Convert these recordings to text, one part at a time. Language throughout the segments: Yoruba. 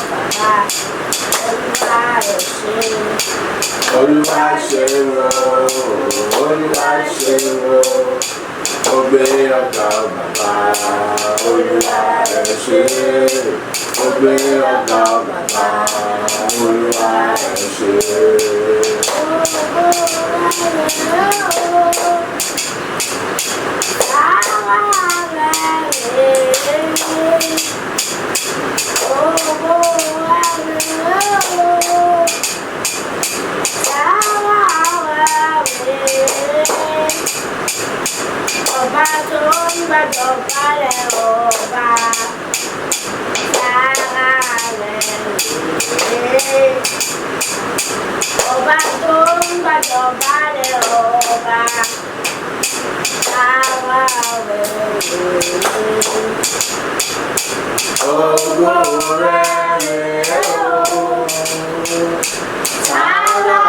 bàbá, Olúwa ẹ ṣé. Olúwa ṣeun o, Olúwa ṣeun o, mo gbé ọ̀gá bàbá, Olúwa ẹ ṣé. Mo gbé ọ̀gá bàbá, Olúwa ẹ ṣé. Ògo rẹ̀ o, sára rẹ̀ rèé. Ògo rẹ̀ o, sára rẹ̀ rèé. Ọba tó ń gbàjọba balẹ̀ ọba, sára rẹ̀ rèé. Ọba tó ń gbàjọba balẹ̀ ọba, sára rẹ̀ rèé. Ògo rẹ̀ rèé o, sára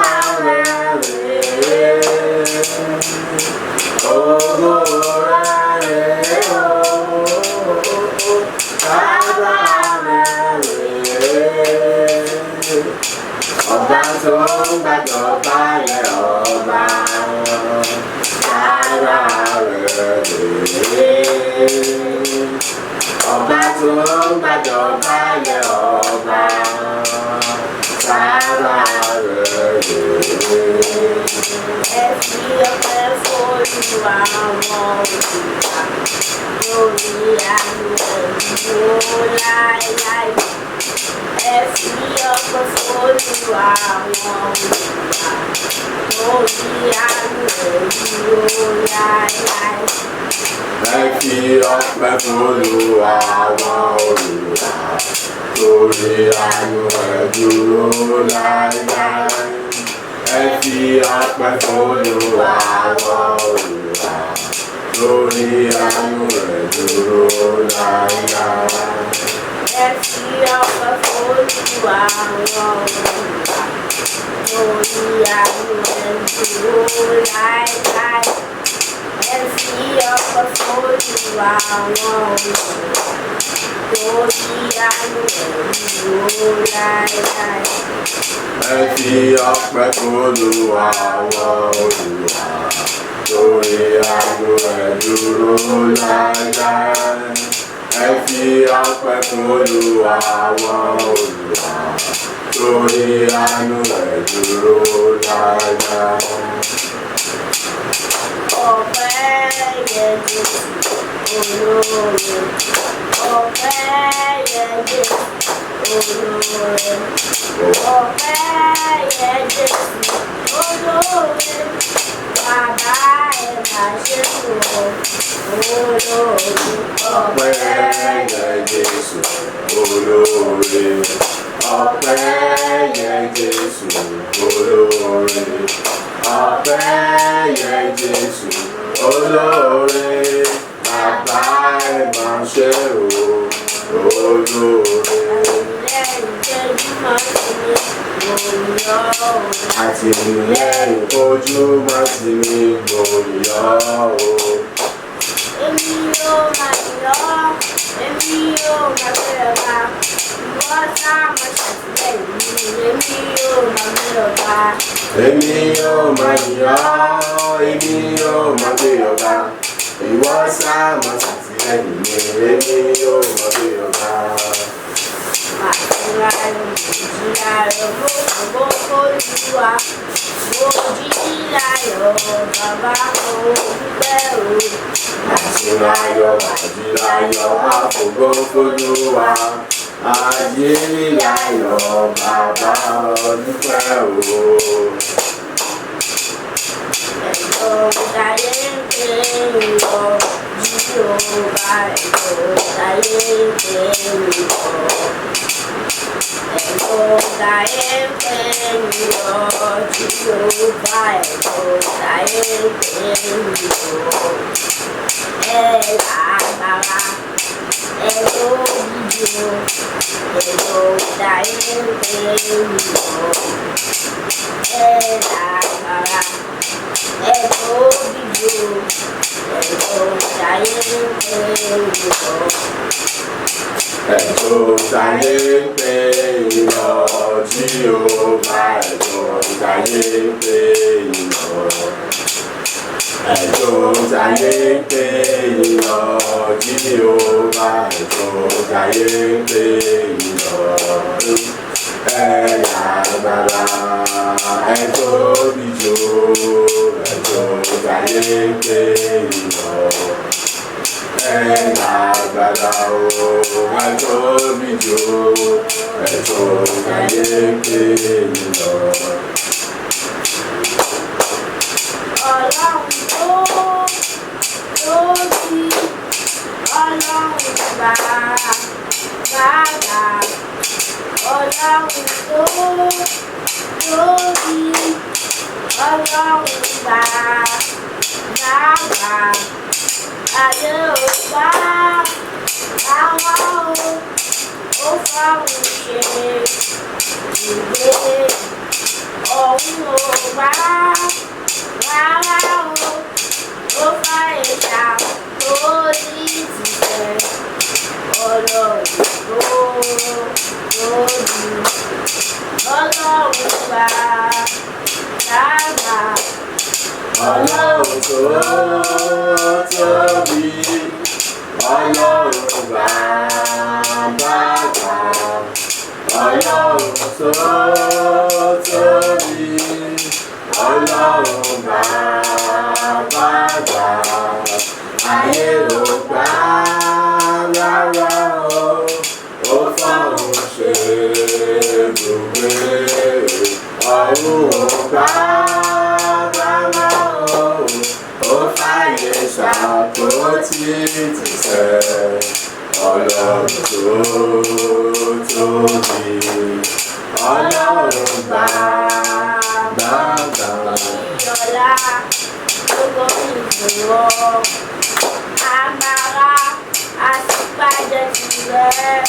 rẹ̀ rèé. Ògo rẹ̀ rèé o, sára rẹ̀ rèé. Ọba tó ń gbàjọba lẹ̀ ọba, sára rẹ̀ rèé. Ọba tó ń gbàjọba lẹ̀ ọba, sára rẹ̀ rèé. Ẹ fi ọpẹ́ f'Olúwa àwọn olùwà, lórí àánú rẹ̀ dúró láéláé. Ẹ fi ọpẹ́ f'Olúwa àwọn olùwà, lórí àánú rẹ̀ dúró láéláé. Ẹ fi ọpẹ́ fún Olúwa àwọn olùwà, torí àánú rẹ̀ dúró láéláé. Ẹ fi ọpẹ́ fún Olúwa àwọn olùwà, torí àánú rẹ̀ dúró láéláé. Ẹ fi ọpẹ́ f'Olúwa àwọn olùwà, lórí àánú rẹ̀ dúró láéláé. Ẹ fi ọpẹ́ f'Olúwa àwọn olùwà, lórí àánú rẹ̀ dúró láéláé. Ẹ fi ọpẹ́ fún Olúwa àwọn olùwà, torí àánú rẹ̀ dúró láéláé. Ẹ fi ọpẹ́ fún Olúwa àwọn olùwà, torí àánú rẹ̀ dúró láéláé. Ọpẹ́ yẹ Jésù olóore. Ọpẹ́ yẹ Jésù olóore. Ọpẹ́ yẹ Jésù olóore. Bàbá ẹ máa ṣe o olóore. Ọpẹ́ yẹ Jésù olóore. Ọpẹ́ yẹ Jésù olóore. Ọpẹ́ yẹ Jésù olóore. Bàbá ẹ máa ṣe o olóore. Lẹ́yìn tẹ́jú máa ń ṣe mí, mo yọ̀ ọ́. Àtìlẹ́yìn ojú má ti mi mo yọ̀ o. Èmi yóò máa yọ̀ ọ́, èmi yóò máa gbé ọba. Ìwọ sáà máa ṣàtìlẹ́yìn mi, èmi yóò máa gbé ọba. Èmi yóò máa yọ̀ ọ́, èmi yóò máa gbé ọba. Ìwọ sáà máa ṣàtìlẹ́yìn mi, èmi yóò máa gbé ọba. Màá láyọ̀, mo jí láyọ̀, mo fògo f'Olúwa. Mo jí láyọ̀, bàbá mo dúpẹ́ o. Àti láyọ̀, àjí láyọ̀, àfògo f'Olúwa. Àjí láyọ̀, bàbá dúpẹ́ o. Ẹ̀gbọ́n táyé ń pè mí lọ, Jíhófà ẹ̀gbọ́n táyé ń pè mí lọ. Ẹ̀gbọ́n táyé ń pè mí lọ, Jíhófà ẹ̀gbọ́n táyé ń pè mí lọ. Ẹ lágbára, ẹ tóbi jù, ẹ̀gbọ́n táyé ń pè mí lọ. Ẹ lágbára, ẹ tóbi jù, ẹ̀gbọ́n táyé ń pè mí lọ. Ẹ̀tọ́ táyé ń pè yín lọ, Jíhófà ẹ̀dùn táyé ń pè yín lọ. Ẹ̀dùn táyé ń pè yín lọ, Jíhófà ẹ̀dùn táyé ń pè yín lọ. Ẹ lágbára, ẹ tóbi jù, ẹ̀dùn táyé ń pè yín lọ. Ẹ lágbára o, ẹ tóbi jù, ẹ̀dùn táyé ń pè yín lọ. Ọlọ́run tó tóbi, Ọlọ́run bàbá, Ọlọ́run tó tóbi, Ọlọ́run bàbá, ayé ò gbà àwa o, ó fọ́run ṣe ìgbé, ọ̀run ò gbà rárá o, ó fa ìjà lórí tìtẹ̀. Ọlọ́run tó tóbi, Ọlọ́run bàbá, Ọlọ́run tó tóbi, Ọlọ́run bàbá gbà. Ọlọ́run tó tóbi, Ọlọ́run bàbá gbà. Ayé ò gbà rárá o, ó fọ́run ṣe ibùgbé. Ọ̀run ò gbà rárá o, ó fàyè ṣàpótí tìṣẹ́. Ọlọ́run tó tóbi, Ọlọ́run bàbá gbà. Ìyọ̀lá gbogbo ìṣòro, agbára àtìpàjẹ́ tirẹ̀.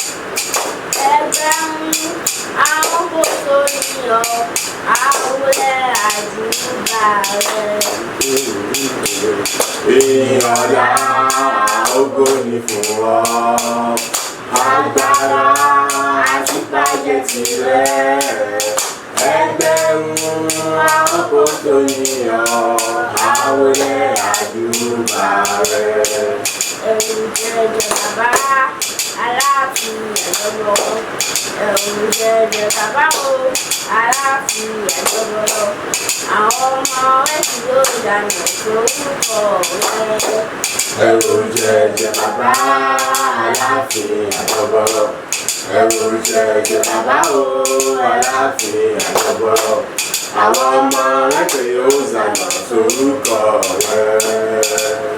Ẹgbẹ̀rún àwọn kò tó níyọ̀, àwòlẹ̀ àjùbà rẹ̀. Ìyọ̀lá ògo ni fún ọ, agbára àti bàjẹ́ tirẹ̀. Ẹgbẹ̀rún àwọn kò tó yíyan, àwòlẹ̀ àdúrà rẹ̀. Ẹ̀rù jẹjẹ bàbá Aláàfin àjọbọ. Ẹ̀rù jẹjẹ bàbá o, Aláàfin àjọbọ. Àwọn ọmọ ẹ̀sìn yóò dànù sórúkọ rẹ̀. Ẹ̀rù jẹjẹ bàbá Aláàfin àjọbọ. Ẹ̀rù jẹjẹ bàbá o, Aláàfin àjọbọ. Àwọn ọmọ ẹ̀pẹ̀ yóò zànà sórúkọ rẹ̀.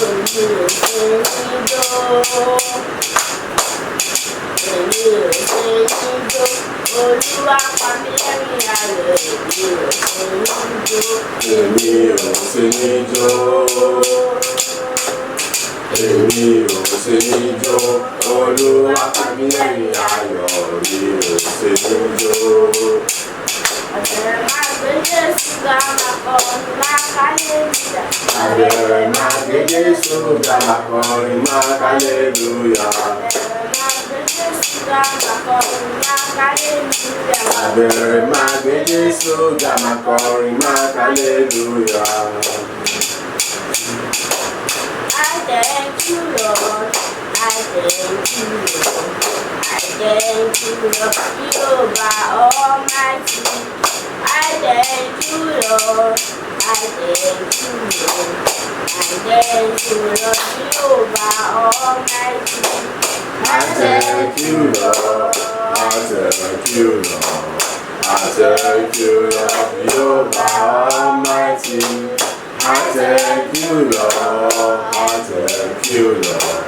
Èmi ò ṣe ní jó. Èmi ò ṣe ní jó. Olúwa pa mí lẹ́rìn ayọ̀. Èmi ò ṣe ní jó. Èmi ò sí ní jó. Èmi ò sí ní jó. Olúwa pa mí lẹ́rìn ayọ̀. Èmi ò sí ní jó. Ọ̀sẹ̀ máa gbé Jésù ga máa kọrin máa káyé níjà. Àbẹ̀rẹ̀ máa gbé Jésù ga máa kọrin máa hallelujah. Ọ̀sẹ̀ máa gbé Jésù ga máa kọrin máa káyé níjà. Àbẹ̀rẹ̀ máa gbé Jésù ga máa kọrin máa hallelujah. I thank you, Lord. I thank you, Lord. I thank you, Lord. Jehovah Almighty. I thank you, Lord. I thank you, Lord. I thank you, Lord. Jehovah Almighty. I thank you, Lord. I thank you, Lord. I thank you, Lord. Jehovah Almighty. I thank you, Lord. I thank you, Lord.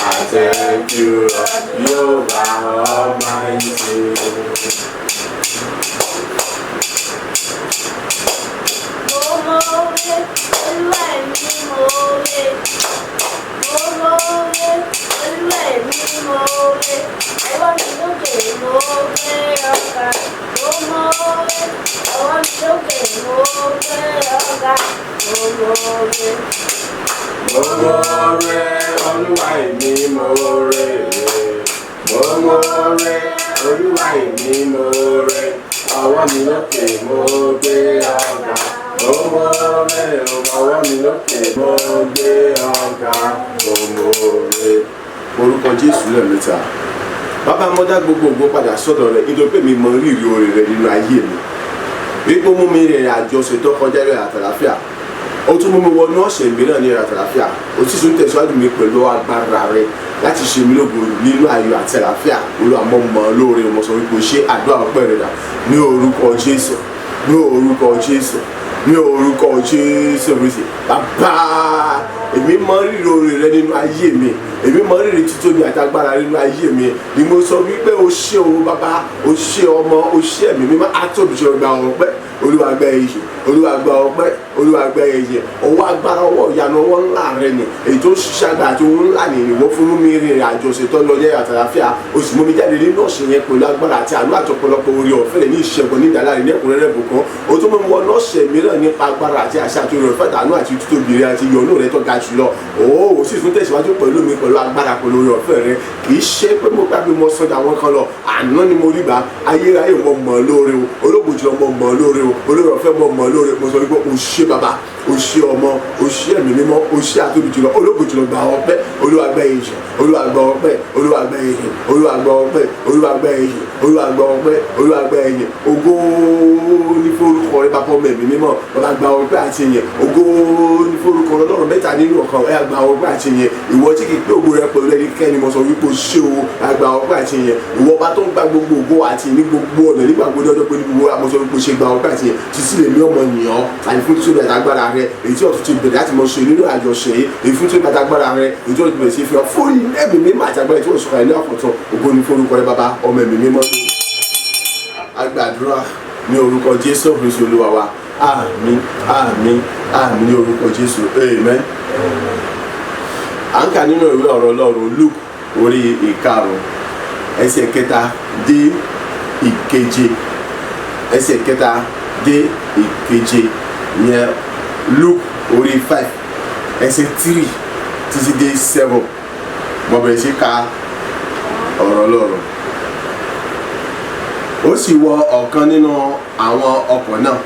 I thank you, Lord. Jehovah Almighty. Mo mọ̀wé, Olúwa mi mọ̀wé. Mo mọ̀wé, Olúwa mi mọ̀wé. Ọwọ́ mi lókè mo gbé ọ̀gá. Mo mọ̀wé, ọwọ́ mi lókè mo gbé ọ̀gá. Mo mọ̀wé. Mo Mo mọ̀ọ́rẹ́ Olúwa, èmi mọ̀ọ́rẹ́. Mo mọ̀ọ́rẹ́ Olúwa, èmi mọ̀ọ́rẹ́. Ọwọ́ mi lókè, mo gbé ọ̀gá. Mo mọ̀ọ́rẹ́, ọwọ́ mi lókè, mo gbé ọ̀gá. Mo mọ̀ọ́rẹ́. Orúkọ Jésù lẹ́ẹ̀mẹ́ta. Bàbá, mo dá gbogbo ògo padà sọ́dọ̀ rẹ̀ nítorí pé mi mọ rírì oore rẹ̀ nínú ayé mi. Wípé ó mú mi rìnrìn àjò ọ̀sẹ̀ tó kọjá rẹ̀ àtàlàfíà. Ó tún mú mi wọnú ọ̀sẹ̀ mìíràn ní àtàlàfíà. Ó sì tún tẹ̀síwájú mi pẹ̀lú agbára rẹ̀ láti ṣe mí lógo nínú ayọ̀ àti àlàáfíà. Olúwa, mo mọ̀ ọ́ lóore, mo sọ wípé o ṣe. Àdúrà ọpẹ́ rẹ̀ dà ní orúkọ Jésù, ní orúkọ Jésù, ní orúkọ Jésù Kristi. Bàbá, èmi mọ rírì oore rẹ nínú ayé mi. Èmi mọ rírì títóbi àti agbára nínú ayé mi ni mo sọ wípé o ṣé o Bàbá, o ṣé Ọmọ, o ṣé Ẹ̀mí Mímọ́. Atóbi, gba ọpẹ́. Olúwa, gba ìyìn. Olúwa, gba ọpẹ́. Olúwa, gba ìyìn. Ọwọ́ agbára, ọwọ́ ìyanu, ọwọ́ ńlá rẹ ni èyí tó ṣiṣẹ́ agbára àti ohun ńlá ni ìwọ fún mi. Rìnrìn àjò ṣètò lọ ní àtàlàfíà, o sì mú mi jáde nínú ọ̀sẹ̀ yẹn pẹ̀lú agbára àti àánú àti ọ̀pọ̀lọpọ̀ orí ọ̀fẹ́ rẹ̀, ní ìṣẹ́gun, ní ìdáláre, ní ẹ̀kúnrẹ́rẹ́ bùkún. O tún mú mi wọnú ọ̀sẹ̀ mìíràn nípa agbára àti àṣà àti orí ọ̀fẹ́, àánú àti títóbi rẹ àti ìyọ́nú rẹ tó ga jùlọ. O sì tún tẹ̀síwájú pẹ̀lú mi pẹ̀lú agbára, pẹ̀lú orí ọ̀fẹ́ rẹ. Kì í ṣe pé mo gbàgbé mo sọjà àwọn kan lọ, àná ni mo rí gbà. Ayérayé, mo mọ̀ lóore o. Ológun jùlọ, mo mọ̀ lóore o. Olórí ọ̀fẹ́, mo mọ̀ lóore. Mo sọ wípé o ṣé Bàbá, o ṣé Ọmọ, o ṣé Ẹ̀mí Mímọ́, o ṣé àtóbi jùlọ, ológun jùlọ. Gba ọpẹ́. Olúwa, gba ìyìn. Olúwa, gba ọpẹ́. Olúwa, gba ìyìn. Olúwa, gba ọpẹ́. Olúwa, gba ìyìn. Olúwa, gba ọpẹ́. Olúwa, gba ìyìn. Ògo ní forúkọ rẹ, Bàbá, Ọmọ, Ẹ̀mí Mímọ́. Bàbá, gba ọpẹ́ àti ìyìn. Ògo ní forúkọ Ọlọ́run mẹ́ta nínú ọ̀kan. Ẹ gba ọpẹ́ àti ìyìn. Ìwọ tí kì í pé ògo rẹ pẹ̀lú ẹnikẹ́ni, mo sọ wípé o ṣé o. Ẹ gba ọpẹ́ àti ìyìn. Ìwọ ọba tó ń gba gbogbo ògo àti ní gbogbo ọ̀nà nígbà gbogbo ọjọ́ pé ní gbogbo, mo sọ wípé o ṣe. Gba ọpẹ́ àti ìyìn. Títí lèmi ọmọ yìnyín àti fún títóbi àtàgbára rẹ èyí tí ọ̀tún ti bẹ̀rẹ̀ láti mọ ṣe nínú àjọṣe yìí, èyí fún títóbi àtàgbára rẹ èyí tí ọ̀tún ti bẹ̀rẹ̀ sí fi hàn fún Ẹ̀mí Mímọ́ àti agbára tí wọ́n sọ̀rọ̀ ní àkọ́tún. Ògo ní forúkọ rẹ, Bàbá, Ọmọ, Ẹ̀mí Mímọ́. Agbàdúrà ní orúkọ Jésù Kristu Olúwa wa. Àmín, àmín, àmín ní orúkọ Jésù. Amen. À ń kà nínú ìwé ọ̀rọ̀ Ọlọ́run, Luke orí 5, ẹsẹ̀ 3 dé 7, ẹsẹ̀ 3 dé 7 yẹn. Luke orí 5, ẹsẹ̀ 3 títí dé 7. Mo bẹ̀rẹ̀ sí ka ọ̀rọ̀ Ọlọ́run. Ó sì wọ ọ̀kan nínú àwọn ọkọ̀ náà,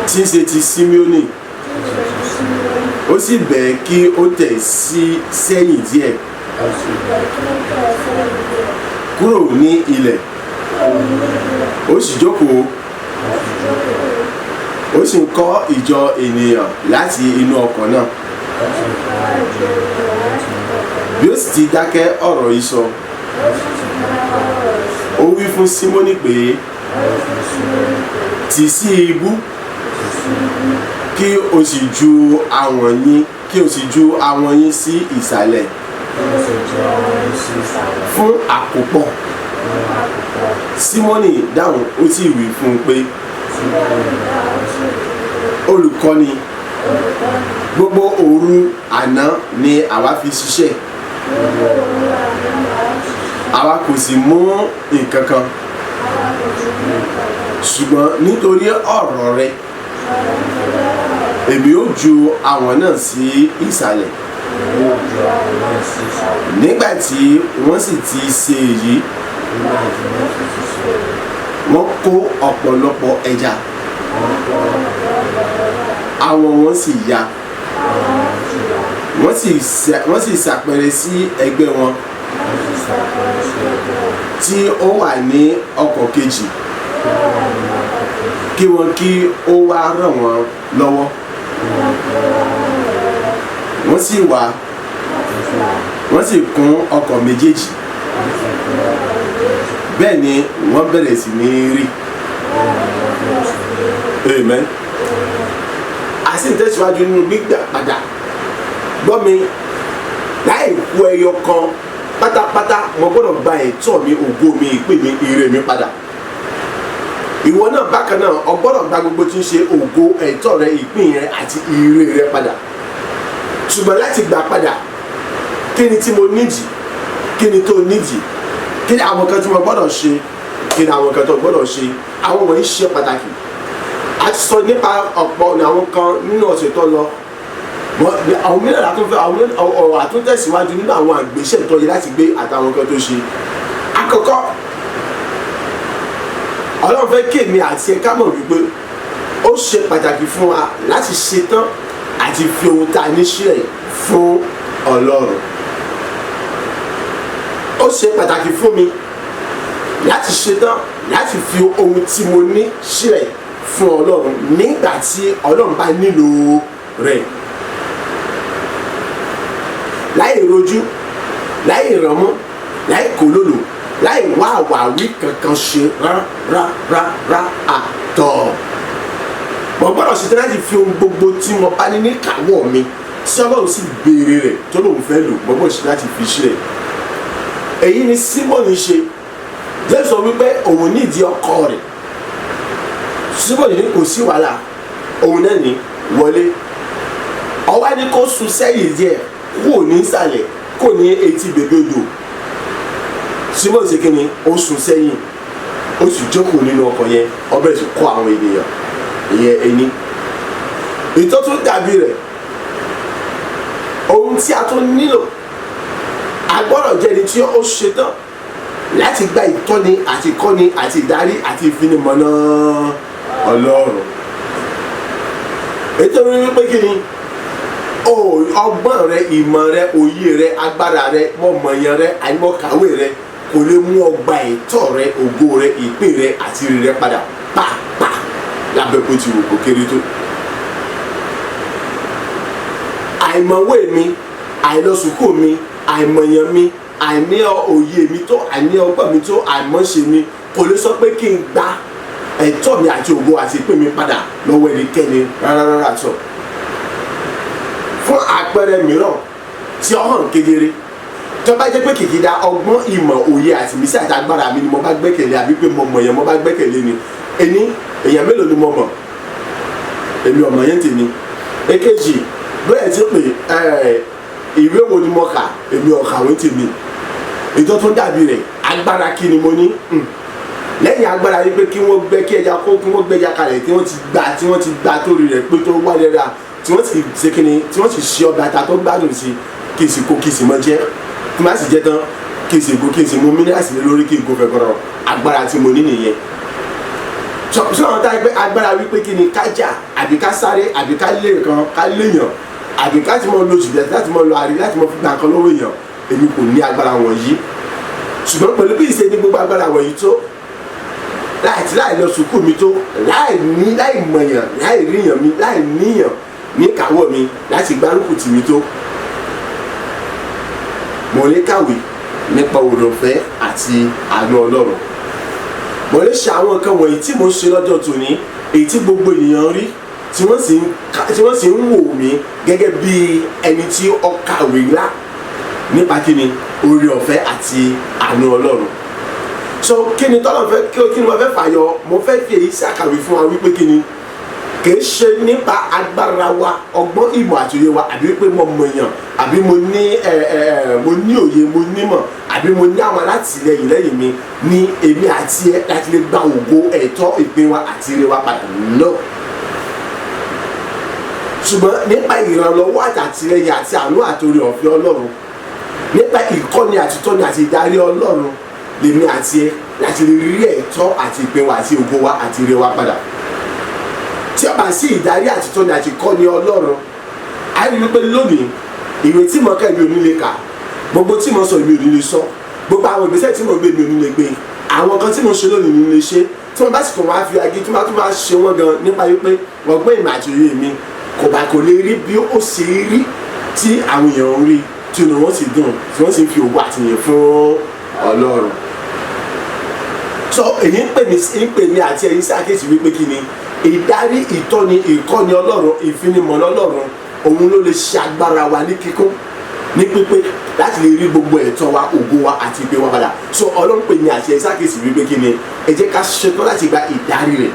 tí ń ṣe ti Símíónì, ó sì bẹ̀ ẹ́ kí ó tẹ̀ sí sẹ́yìn díẹ̀ kúrò ní ilẹ̀. Ó sì jókòó, ó sì ń kọ́ ìjọ ènìyàn láti inú ọkọ̀ náà. Bí ó sì ti dákẹ́ ọ̀rọ̀ yìí sọ, ó wí fún Símónì pé, "Tì sí ibú, kí o sì ju àwọ̀n yín, kí o sì ju àwọ̀n yín sí ìsàlẹ̀ fún àkópọ̀." Símónì dáhùn, ó sì wí fún un pé, "Olùkọ́ni, gbogbo òru àná ni àwa fi ṣiṣẹ́, àwa kò sì mú nǹkan kan. Ṣùgbọ́n nítorí ọ̀rọ̀ rẹ, èmi ó ju àwọ̀n náà sí ìsàlẹ̀." Nígbà tí wọ́n sì ti ṣe èyí, wọ́n kó ọ̀pọ̀lọpọ̀ ẹja, àwọ̀n wọn sì ya. Wọ́n sì ṣàpẹrẹ sí ẹgbẹ́ wọn tí ó wà ní ọkọ̀ kejì kí wọ́n kí ó wá ràn wọ́n lọ́wọ́. Wọ́n sì wá, wọ́n sì kún ọkọ̀ méjèèjì, bẹ́ẹ̀ ni wọ́n bẹ̀rẹ̀ sí ní rì. Amen. A sì ń tẹ̀síwájú nínú gbígbà padà. Gbọ́ mi, láì kú ẹyọ kan pátápátá, mo gbọ́dọ̀ gba ẹ̀tọ́ mi, ògo mi, ìpè mi, ire mi padà. Ìwọ náà bákan náà, o gbọ́dọ̀ gba gbogbo tí ń ṣe ògo, ẹ̀tọ́ rẹ, ìpín rẹ àti ire rẹ padà. Ṣùgbọ́n láti gbà padà, kí ni tí mo nídìí? Kí ni tó nídìí? Kí ni àwọn kan tí mo gbọ́dọ̀ ṣe? Kí ni àwọn kan tó gbọ́dọ̀ ṣe? Àwọn wọ̀nyí ṣe pàtàkì. A ti sọ nípa ọ̀pọ̀ àwọn kan nínú ọ̀sẹ̀ tó lọ. Àwọn mìíràn látún fẹ́ àwọn ọ̀rọ̀ àtúntẹ̀síwájú nínú àwọn àgbésẹ̀ tó yẹ láti gbé àtàwọn nǹkan tó ṣe. Àkọ́kọ́, Ọlọ́run fẹ́ kí èmi àti ẹ ká mọ̀ wípé ó ṣe pàtàkì fún wa láti ṣetán àti fi ohun tá a ní sílẹ̀ fún Ọlọ́run. Ó ṣe pàtàkì fún mi láti ṣetán láti fi ohun tí mo ní sílẹ̀ fún Ọlọ́run nígbà tí Ọlọ́run bá nílò rẹ̀, láì rojú, láì rànmọ́, láì kólólò, láì wá àwáwí kankan ṣe rárá àtọ̀. Mo gbọ́dọ̀ ṣetán láti fi ohun gbogbo tí mo bá ní níkàáwọ́ mi, tí Ọlọ́run sì béèrè rẹ̀, tó lóun fẹ́ lò, mo gbọ́dọ̀ ṣetán láti fi sílẹ̀. Èyí ni Símónì ṣe. Jésù sọ wípé òun nídìí ọkọ rẹ̀. Símónì ní kò sí wàhálà, òun náà ní wọlé. Ọwọ́ ni kó sún sẹ́yìn díẹ̀, kúrò ní ìsàlẹ̀, kò ní etí bèbè odò. Símónì ṣe kíni? Ó sún sẹ́yìn, ó sì jókòó nínú ọkọ̀ yẹn, ó bẹ̀rẹ̀ sí kọ́ àwọn ènìyàn. Ìyẹn ẹni ìtọ́ tún dàbí rẹ̀. Ohun tí a tún nílò, a gbọ́dọ̀ jẹ́ ẹni tí ó ṣetán láti gba ìtọ́ni àti ìkọ́ni àti ìdarí àti ìfinimọ̀nà Ọlọ́run. Ètò orí wípé kí ni ọgbọ́n rẹ, ìmọ̀ rẹ, òye rẹ, agbára rẹ, mọ̀mọ̀yàn rẹ, àìmọ̀kàwé rẹ kò lè mú ọ gba ẹ̀tọ́ rẹ, ògo rẹ, ìpín rẹ àti ire rẹ padà pàápàá lábẹ́ bó ti wù kó kéré tó. Àìmọ̀wé mi, àìlọ́sùkú mi, àìmọ̀yàn mi, àìní òye mi tó, àìní ọgbọ́n mi tó, àìmọ̀ṣe mi kò lè sọ pé kí n gba ẹ̀tọ́ mi àti ògo àti ìpín mi padà lọ́wọ́ ẹnikẹ́ni rárá rárá sọ. Fún àpẹẹrẹ mìíràn tí ó hàn kedere, tó bá jẹ́ pé kìkìdá ọgbọ́n, ìmọ̀, òye àti ìmísí àti agbára mi ni mo bá gbẹ́kẹ̀lé, àbí pé mo mọ̀ yẹn mo bá gbẹ́kẹ̀lé ni, ẹni èèyàn mélòó ni mo mọ̀? Èmi ọmọ yẹn tèmi. Èkejì bẹ́ẹ̀ tí pé ìwé wo ni mo kà? Èmi ò kàwé tèmi. Ìtọ́ tó dàbí rẹ̀, agbára kí ni mo ní? Lẹ́yìn agbára yìí pé kí wọ́n gbẹ́ kí ẹja kó, kí wọ́n gbẹ́ja kalẹ̀, tí wọ́n ti gbà, tí wọ́n ti gbà torí rẹ̀ pé tó wá lẹ́ra, tí wọ́n sì ṣe kíni, tí wọ́n sì ṣe ọbẹ̀ ata tó gbádùn sí, kí n sì kó, kí n sì mọ jẹ́, kí n má sì jẹ́ tán, kí n sì kó, kí n sì mú mínírààsì lé lórí, kí n kó fẹ́ gbọ́dọ̀. Agbára tí mo ní nìyẹn. Sọ àwọn táyà pé agbára wípé kí ni ká jà, àbí ká sáré, àbí ká lé nǹkan, ká léèyàn, àbí ká ti mọ lo jìbìtì, láti mọ lo àrí, láti mọ fi gbà nǹkan lọ́wọ́ èèyàn, èmi kò ní agbára wọ̀nyí. Ṣùgbọ́n pẹ̀lú bí ìṣe ní gbogbo agbára wọ̀nyí tó, láì lọ sùkúù mi tó, láì ní, láì mọ̀yàn, láì ríyàn mi, láì níyàn ní kàwọ́ mi láti gbárùkù tì mí tó, mo lè kàwé nípa oore-ọ̀fẹ́ àti àánú Ọlọ́run. Mo lè ṣe àwọn nǹkan wọ̀nyí tí mo ń ṣe lọ́jọ́ tòní, èyí tí gbogbo ènìyàn rí, tí wọ́n sì ń wò mí gẹ́gẹ́ bí ẹni tí ó kàwé ńlá nípa kíni? Oore-ọ̀fẹ́ àti àánú Ọlọ́run. So kí ni tọ́lọ̀ fẹ́, kí ni mo fẹ́ fàyọ? Mo fẹ́ fi èyí ṣàkàwé fún wa wípé kí ni, kì í ṣe nípa agbára wa, ọgbọ́n, ìmọ̀ àti òye wa, àbí wípé mo mọ̀yàn, àbí mo ní mo ní òye, mo nímọ̀, àbí mo ní àwọn alátìlẹyìn lẹ́yìn mi ní èmi àti ẹ láti lè gba ògo, ẹ̀tọ́, ìpín wa àti ire wa padà lọ. Ṣùgbọ́n nípa ìrànlọ́wọ́ àtàtìlẹyìn àti àánú àti oore ọ̀fẹ́ Ọlọ́run, nípa ìkọ́ni àti ìtọ́ni àti ìdarí Ọlọ́run, lèmi àti ẹ láti lè rí ẹ̀tọ́ àti ìpín wa àti ògo wa àti ire wa padà. Tí ó bá sí ìdarí àti ìtọ́ni àti ìkọ́ni Ọlọ́run, a rí wípé lónìí, ìwé tí mo kà, èmi ò ní lè kà. Gbogbo tí mo sọ, èmi ò ní lè sọ. Gbogbo àwọn ìgbésẹ̀ tí mo gbé, èmi ò ní lè gbé. Àwọn kan tí mo ṣe lónìí ní lè ṣe. Tí wọ́n bá sì tún wá fi agi, tí wọ́n bá tún wá ṣe wọ́n gan nípa wípé ọgbọ́n, ìmọ̀ àti òye mi kò bá kò lè rí bí ó ṣe rí tí àwọn èèyàn ń rí, tí inú wọn sì dùn, tí wọ́n sì ń fi ògo àtìyìn fún Ọlọ́run. So èyí ń pè mí, ń pè mí àti ẹ̀yin sí àkíyèsí wípé kí ni, ìdarí, ìtọ́ni, ìkọ́ni Ọlọ́run, ìfinimọ̀nà Ọlọ́run, òun ló lè ṣe agbára wa ní kíkún, ní pípé, láti lè rí gbogbo ẹ̀tọ́ wa, ògo wa àti ìpè wa padà. So Ọlọ́run pè mí àti ẹ̀yin sí àkíyèsí wípé kí ni, ẹ jẹ́ ká ṣetán láti gba ìdarí rẹ̀,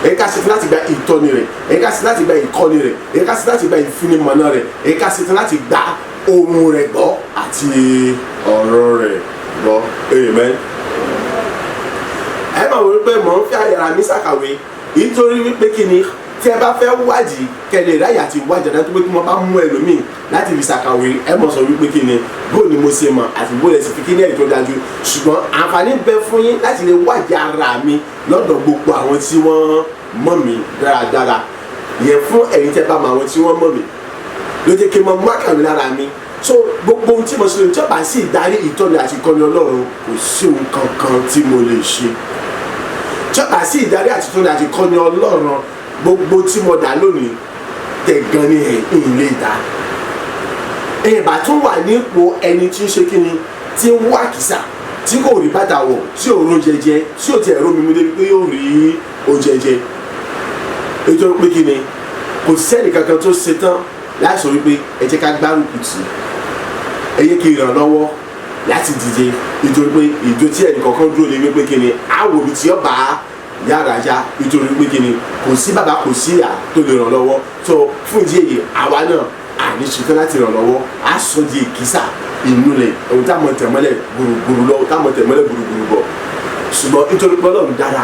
ẹ jẹ́ ká ṣetán láti gba ìtọ́ni rẹ̀, ẹ jẹ́ ká ṣetán láti gba ìkọ́ni rẹ̀, ẹ jẹ́ ká ṣetán láti gba ìfinimọ̀nà rẹ̀, ẹ jẹ́ ká ṣetán láti gba ohùn rẹ̀ gbọ́ àti ọ̀rọ̀ rẹ̀ gbọ́. Amen. Ẹ máa wọ wípé mò ń fi àyàrá mi ṣàkàwé nítorí wípé kí ni Tí ẹ bá fẹ́ wádìí, kẹlẹ̀ ráyà àti wádìí àdájọ́ pé kí wọ́n bá mú ẹlòmíì láti fi ṣàkàwé, ẹ mọ̀ sọ wípé kí ni bó ni mo ṣe mọ̀ àti bó lẹ sì fi kí ní ẹ̀rí tó dájú. Ṣùgbọ́n àǹfààní bẹ fún yín láti lè wádìí ara mi lọ́dọ̀ gbogbo àwọn tí wọ́n mọ̀ mí dáradára. Yẹn fún ẹ̀yin tẹ́ bá mọ àwọn tí wọ́n mọ̀ mí ló jẹ́ kí n mọ mú àkàwé lára mi. So gbogbo ohun tí mo ṣe tí ó bá sì darí, ìtọ́ni àti ìkọ́ni Ọlọ́run, kò sí ohun kankan tí mo lè ṣe. Tí ó bá sì darí àti ìtọ́ni àti ìkọ́ni Ọlọ́run, gbogbo tí mo dà lónìí tẹ̀gàn ni ẹ̀ ń lè dá. Ìbá tún wà nípò ẹni tí ń ṣe kíni, tí ń wá kìsà, tí kò rí bàtà wọ̀, tí ò ró jẹjẹ, tí ò tiẹ̀ rómi mú débi pé yóò rí oúnjẹ jẹ. Nítorí pé kíni, kò sẹ́ni kankan tó ṣetán láti sọ wípé ẹ jẹ́ ká gbárùkù tì, ẹ yẹ kí ràn lọ́wọ́ láti dìde, nítorí pé ìjó tí ẹnì kọ̀ọ̀kan dúró lé wípé kíni àwọn òbí tí ó bá yára ya, nítorí pé kíni kò sí bàbá, kò sí ìyá tó lè ràn lọ́wọ́. Tó fún ìdí èyí, àwa náà àní ṣetán láti ràn lọ́wọ́. Á sọ di èkísà ìnulẹ̀, ohun táwọn tẹ̀mọ́lẹ̀ gbùrùgbùrù lọ, táwọn tẹ̀mọ́lẹ̀ gbùrùgbùrù bọ̀. Ṣùgbọ́n nítorí pé Ọlọ́run dára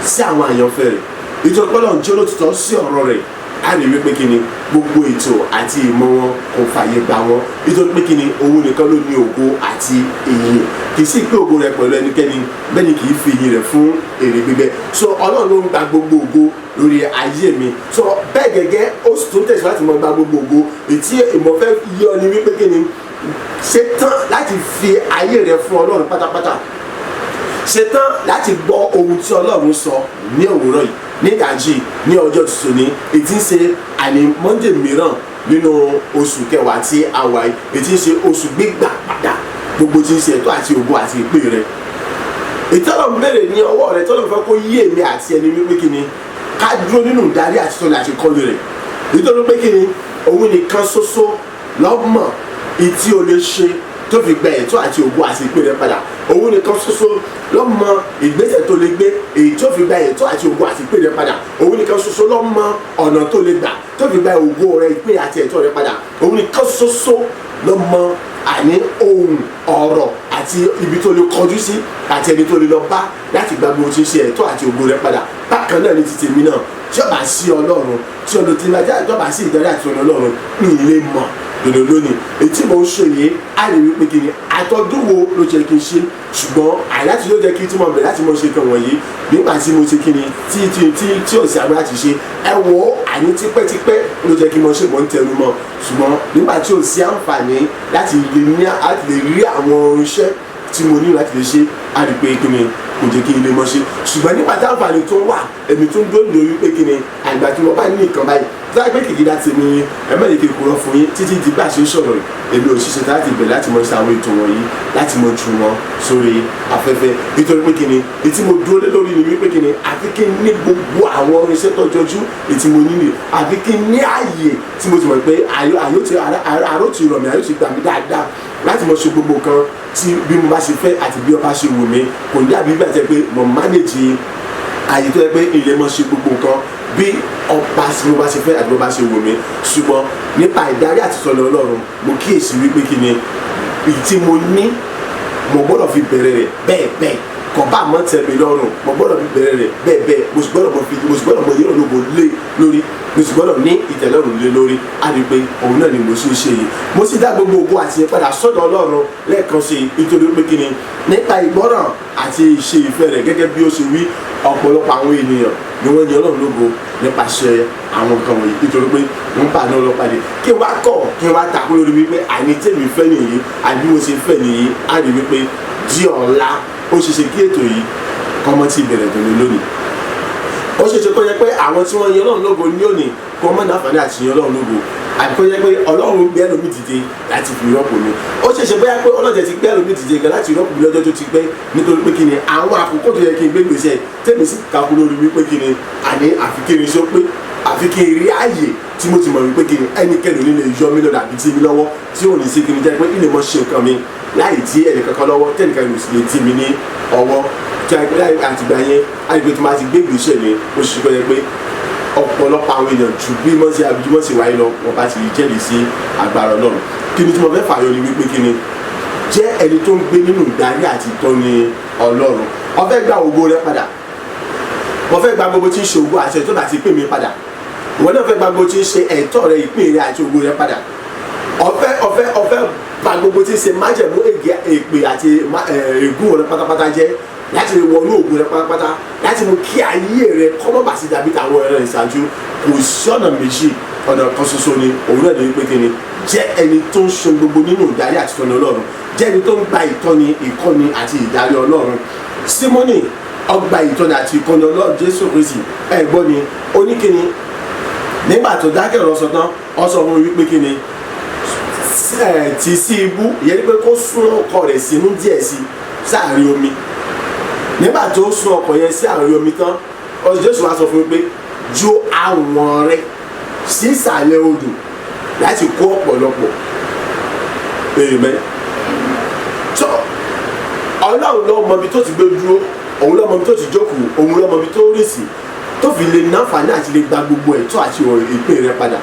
sí àwọn àyànfẹ́ rẹ̀, nítorí pé Ọlọ́run jẹ́ olótìtọ́ sí ọ̀rọ̀ rẹ̀, á rí wípé kí ni gbogbo ètò àti ìmọ̀ wọn kò fààyè gbà wọn, nítorí pé kí ni òun nìkan ló ní ògo àti ìyìn, kì í sì pé ògo rẹ̀ pẹ̀lú ẹnikẹ́ni, bẹ́ẹ̀ ni kì í fi ìyìn rẹ̀ fún èrè gbígbẹ. So Ọlọ́run ló ń gba gbogbo ògo lórí ayé mi. So bẹ́ẹ̀ gẹ́gẹ́, ó sì tún tẹ̀síwájú láti mọ gba gbogbo ògo. Ètí ìmọ̀ fẹ́ yọ ni wípé kí ni ṣetán láti fi ayé rẹ̀ fún Ọlọ́run pátápátá, ṣetán láti gbọ́ ohun tí Ọlọ́run sọ ní òwúrọ̀ yìí, ní ìdájí, ní ọjọ́ tuntun ní ètí ń ṣe àní Monday mìíràn nínú oṣù kẹwàá tí a wà yìí, ètí ń ṣe oṣù gbígbà padà gbogbo tí ń ṣe ẹ̀tọ́ àti ògo àti ìpè rẹ̀. Ìtọ́lọ̀ ń béèrè ní ọwọ́ rẹ̀, tọ́lọ̀ fẹ́ kó yí èmi àti ẹni wípé kí ni ká dúró nínú ìdarí àti tọ́lọ̀ àti kọ́lu rẹ̀, nítorí pé kí ni òun nìkan ṣoṣo lọ́mọ̀ ìtí o lè ṣe tó fi gba ẹ̀tọ́ àti ògo àti ìpè rẹ̀ padà. Òun nìkan ṣoṣo lọ́mọ ìgbésẹ̀ tó lè gbé èyí tó fi gba ẹ̀tọ́ àti ògo àti ìpè rẹ̀ padà. Òun nìkan ṣoṣo lọ́mọ ọ̀nà tó lè gbà tó fi gba ògo rẹ̀, ìpè àti ẹ̀tọ́ rẹ̀ padà. Òun nìkan ṣoṣo lọ́mọ àní ohun ọ̀rọ̀ àti ibi tó lè kọjú sí àti ẹni tó lè lọ bá láti gba gbogbo tí ń ṣe ẹ̀tọ́ àti ògo rẹ̀ padà. Bákan náà ní ti tèmi náà, tí ó bá sí Ọlọ́run, tí ọ̀nà tí lájà, tí ó bá sí ìdarí àti ọ̀nà Ọlọ́run, ní ilé mọ̀ dòdò lónìí ètí mò ń ṣe yìí, á lè wípé kí ni àtọ́dún wo ló jẹ́ kí n ṣe. Ṣùgbọ́n àìláti ló jẹ́ kí tí mo bẹ̀rẹ̀ láti mọ̀ ṣe kan wọ̀nyí nígbà tí mo ṣe kí ni tí tí tí tí ò sí agbára láti ṣe. Ẹ wo, àní tipẹ́tipẹ́ ló jẹ́ kí mo ṣe, mò ń tẹnu mọ́. Ṣùgbọ́n nígbà tí ò sí àǹfààní láti lè ní láti lè rí àwọn irinṣẹ́ tí mo nílò láti lè ṣe, á rí pé kí ni kò jẹ́ kí n lè mọ̀ ṣe. Ṣùgbọ́n nígbà tí àǹfààní tó wà, èmi tó ń dúró lórí pé kí ni àgbà tí mo bá ní nǹkan báyìí láì pé kìkìdá tèmi, ẹ má lè kí n kúrò fún yín títí di bá a ṣe ń sọ̀rọ̀. Èmi ò ṣiṣẹ́ láti bẹ̀rẹ̀ láti mọ ṣe àwọn ètò wọ̀nyí, láti mọ ju wọn sórí afẹ́fẹ́, nítorí pé kí ni ètí mo dúró lé lórí ni wípé kí ni àfi kí n ní gbogbo àwọn irinṣẹ́ tó jọjú ètí mo nílò, àfi kí n ní ààyè tí mo ti mọ̀ pé àyò àyò ti àrò ti rọ̀ mí, àyò ti gbà mí dáadáa láti mọ ṣe gbogbo nǹkan tí bí mo bá ṣe fẹ́ àti bí ọba ṣe wù mí. Kò ní dàbí bí àti pé mo manage àyè tó yẹ pé ilé mọ̀ ṣe gbogbo nǹkan bí ọba tí mo bá ṣe fẹ́ àti bó bá ṣe wù mí. Ṣùgbọ́n nípa ìdarí àti ìtọ́ni Ọlọ́run, mo kíyèsí wípé kí ni èyí tí mo ní, mo gbọ́dọ̀ fi bẹ̀rẹ̀ rẹ̀ bẹ́ẹ̀ bẹ́ẹ̀, kò bá mọ́ tẹ́ mi lọ́rùn, mo gbọ́dọ̀ fi bẹ̀rẹ̀ rẹ̀ bẹ́ẹ̀ bẹ́ẹ̀. Mo sì gbọ́dọ̀ mọ fi, mo sì gbọ́dọ̀ mọ yẹ́rọ̀ lógo lé lórí, mo sì gbọ́dọ̀ ní ìtẹ̀lọ́rùn lé lórí. Á rí i pé òun náà ni mo sì ń ṣe yìí. Mo sì dá gbogbo ògo àti ìyẹn padà sọ́dọ̀ Ọlọ́run lẹ́ẹ̀kan sí i, nítorí pé kí ni nípa ìgbọ́ràn àti ìṣe ìfẹ́ rẹ̀ gẹ́gẹ́ bí ó ṣe wí, ọ̀pọ̀lọpọ̀ àwọn ènìyàn ni wọ́n yin Ọlọ́run lógo nípasẹ̀ àwọn nǹkan wọ̀nyí, nítorí pé wọ́n bá náà lọ pàdé. Kí n wá kọ̀, kí n wá takú lórí wípé àní tèmi fẹ́ nìyí àbí mo ṣe fẹ́ nìyí, á rí wípé di ọ̀la, ó ṣe ṣe kí ètò yìí kọ́mọ́ tí ìbẹ̀rẹ̀ tó ní lónìí. Ó ṣe ṣe kó yẹ pé àwọn tí wọ́n yin Ọlọ́run lógo ní òní kó mọ́ ní àǹfààní àti yin Ọlọ́run lógo, àbí kó yẹ pé Ọlọ́run gbé ẹlòmíì dìde láti fi rọ́pò mi. Ó ṣe ṣe bóyá pé Ọlọ́jẹ̀ ti gbé ẹlòmíì dìde gan láti rọ́pò mi lọ́jọ́ tó ti pẹ́, nítorí pé kí ni àwọn àkókò tó yẹ kí n gbé gbèsè tèmi sì takú lórí wípé kí ni àní àfi kí n sọ pé àfi kí n rí ààyè tí mo ti mọ̀ wípé kí ni ẹnikẹ́ni ò ní lè yọ mí lọ́dọ̀ àbí tí mi lọ́wọ́, tí ò ní sí kí ni jẹ́ pé ilé mọ́ ṣe nǹkan mi láì tí ẹnìkankan lọ́wọ́, tẹ́nìkan ò sì lè tì mí ní ọwọ́ tí àtìgbà yẹn àgbẹ̀ tó máa ti gbé ìgbésẹ̀ ni. Ó ṣe kọ́ yẹ pé ọ̀pọ̀lọpọ̀ àwọn èèyàn ju bí wọ́n ṣe àbí wọ́n ṣe wáyé lọ, wọ́n bá ti jẹ́rìí sí agbára Ọlọ́run. Kí ni tí mo fẹ́ fààyọ ni wípé kí ni jẹ́ ẹni tó ń gbé nínú ìdarí àti ìtọ́ni Ọlọ́run. Ó fẹ́ gba ògo rẹ padà, Mo fẹ́ gba gbogbo tí ń ṣe ògo àti ẹ̀tọ́ àti ìpín mi padà. Ìwọ náà fẹ́ gba gbogbo tí ń ṣe ẹ̀tọ́ rẹ, ìpín rẹ àti ògo rẹ padà. Ọ̀fẹ́ gba gbogbo tí ń ṣe májẹ̀mú èpè àti ègún rẹ pátápátá jẹ́, láti lè wọnú ògo rẹ pátápátá, láti mú kí ayé rẹ kọ́mọ́ bá sí dàbí tàwọn ẹran ìṣáájú. Kò sí ọ̀nà méjì, ọ̀nà kan ṣoṣo ni. Òun náà ní pé kíni? Jẹ́ ẹni tó ń ṣe gbogbo nínú ìdarí àti ìtọ́ni Ọlọ́run. Jẹ́ ẹni tó ń gba ìtọ́ni, ìkọ́ni àti ìdarí Ọlọ́run. Símónì ọgbà ìtọ́ni àti ìkọ́ni Ọlọ́run Jésù Kristi. Ẹ gbọ́ ni oníkíni nígbà tó dákẹ́ ọ̀rọ̀ sọ tán, ó sọ fún wípé kíni? Tì sí ibú. Ìyẹn ni pé kó sún ọkọ̀ rẹ̀ sínú díẹ̀ sí sáàrin omi. Nígbà tó sún ọkọ̀ yẹn sí àárín omi tán, Jésù wá sọ fún mi pé ju àwọn rẹ̀ sí ìsàlẹ̀ odò láti kó ọ̀pọ̀lọpọ̀. Amen. So Ọlọ́run ló mọ ibi tó ti gbé dúró, òun ló mọ ibi tó ti jókòó, òun ló mọ ibi tó rìn sí, tó fi lè náfààní àti lè gba gbogbo ẹ̀tọ́ àti ìpín rẹ̀ padà.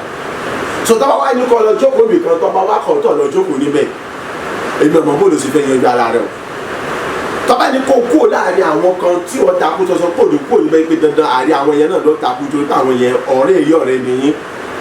So tọ́ba wá ní kọ́ lọ jókòó nìkan, tọ́ba wá kọ́ tọ́ lọ jókòó níbẹ̀, èmi ọmọ bó ló sì fẹ́ yanjú ara rẹ̀ o. Tọ́ba ní kó kúrò láàrin àwọn kan tí wọ́n takú, tó sọ kó ní kúrò níbẹ̀ pé dandan àárín àwọn yẹn náà ló takú, torí pé àwọn yẹn ọ̀rẹ́ èyí ọ̀rẹ́ nìyí,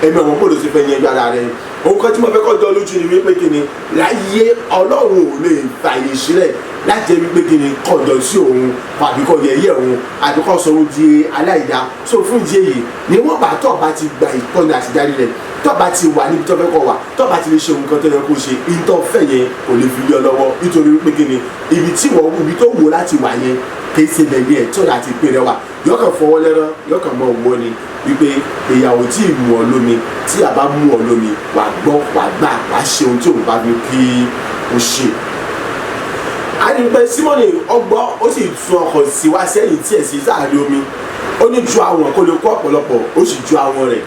èmi ọmọ bó ló sì fẹ́ yanjú ara rẹ̀. Òun kan tí mo fẹ́ kọ́ jọ lójú ni wípé kí ni? Láyé, Ọlọ́run ò lè fàyè sílẹ̀ láti jẹ́ wípé kí ni? Kọ̀dọ̀ sí òun, àbí kọ́ yẹ̀yẹ́ òun, àbí kọ́ sọ òun di aláìda. So fún ìdí èyí, níwọ̀n bá tọ́ bá ti gba ìtọ́ni àti ìdarí rẹ̀, tọ́ bá ti wà níbi tó fẹ́ kọ́ wà, tọ́ bá ti lè ṣe nǹkan tó yẹ kó ṣe, ìtọ́ fẹ́ yẹn kò lè fi lé ọ lọ́wọ́, nítorí wípé kí ni? Ibi tí wọ́n, ibi tó wò láti wà yẹn, kì í ṣe bẹ̀rẹ̀ ẹ̀ tó láti pín rẹ wà. Yọkàn fọwọ́ lẹ́rán, yọkàn mọ́ wọ́ ni wípé ìyàwó tí ì mú ọ lómi, tí a bá mú ọ lómi, wà gbọ́, wà gbà, wà ṣe ohun tí òun bá fi kí o ṣe. Àdìpẹ́ Símọ́nì ọgbọ́, ó sì tún ọkọ̀ sí wá sẹ́yìn tí ẹ̀ sí sáàrin omi. Ó ní ju àwọn kó lè kó ọ̀pọ̀lọpọ̀. Ó sì ju àwọn rẹ̀.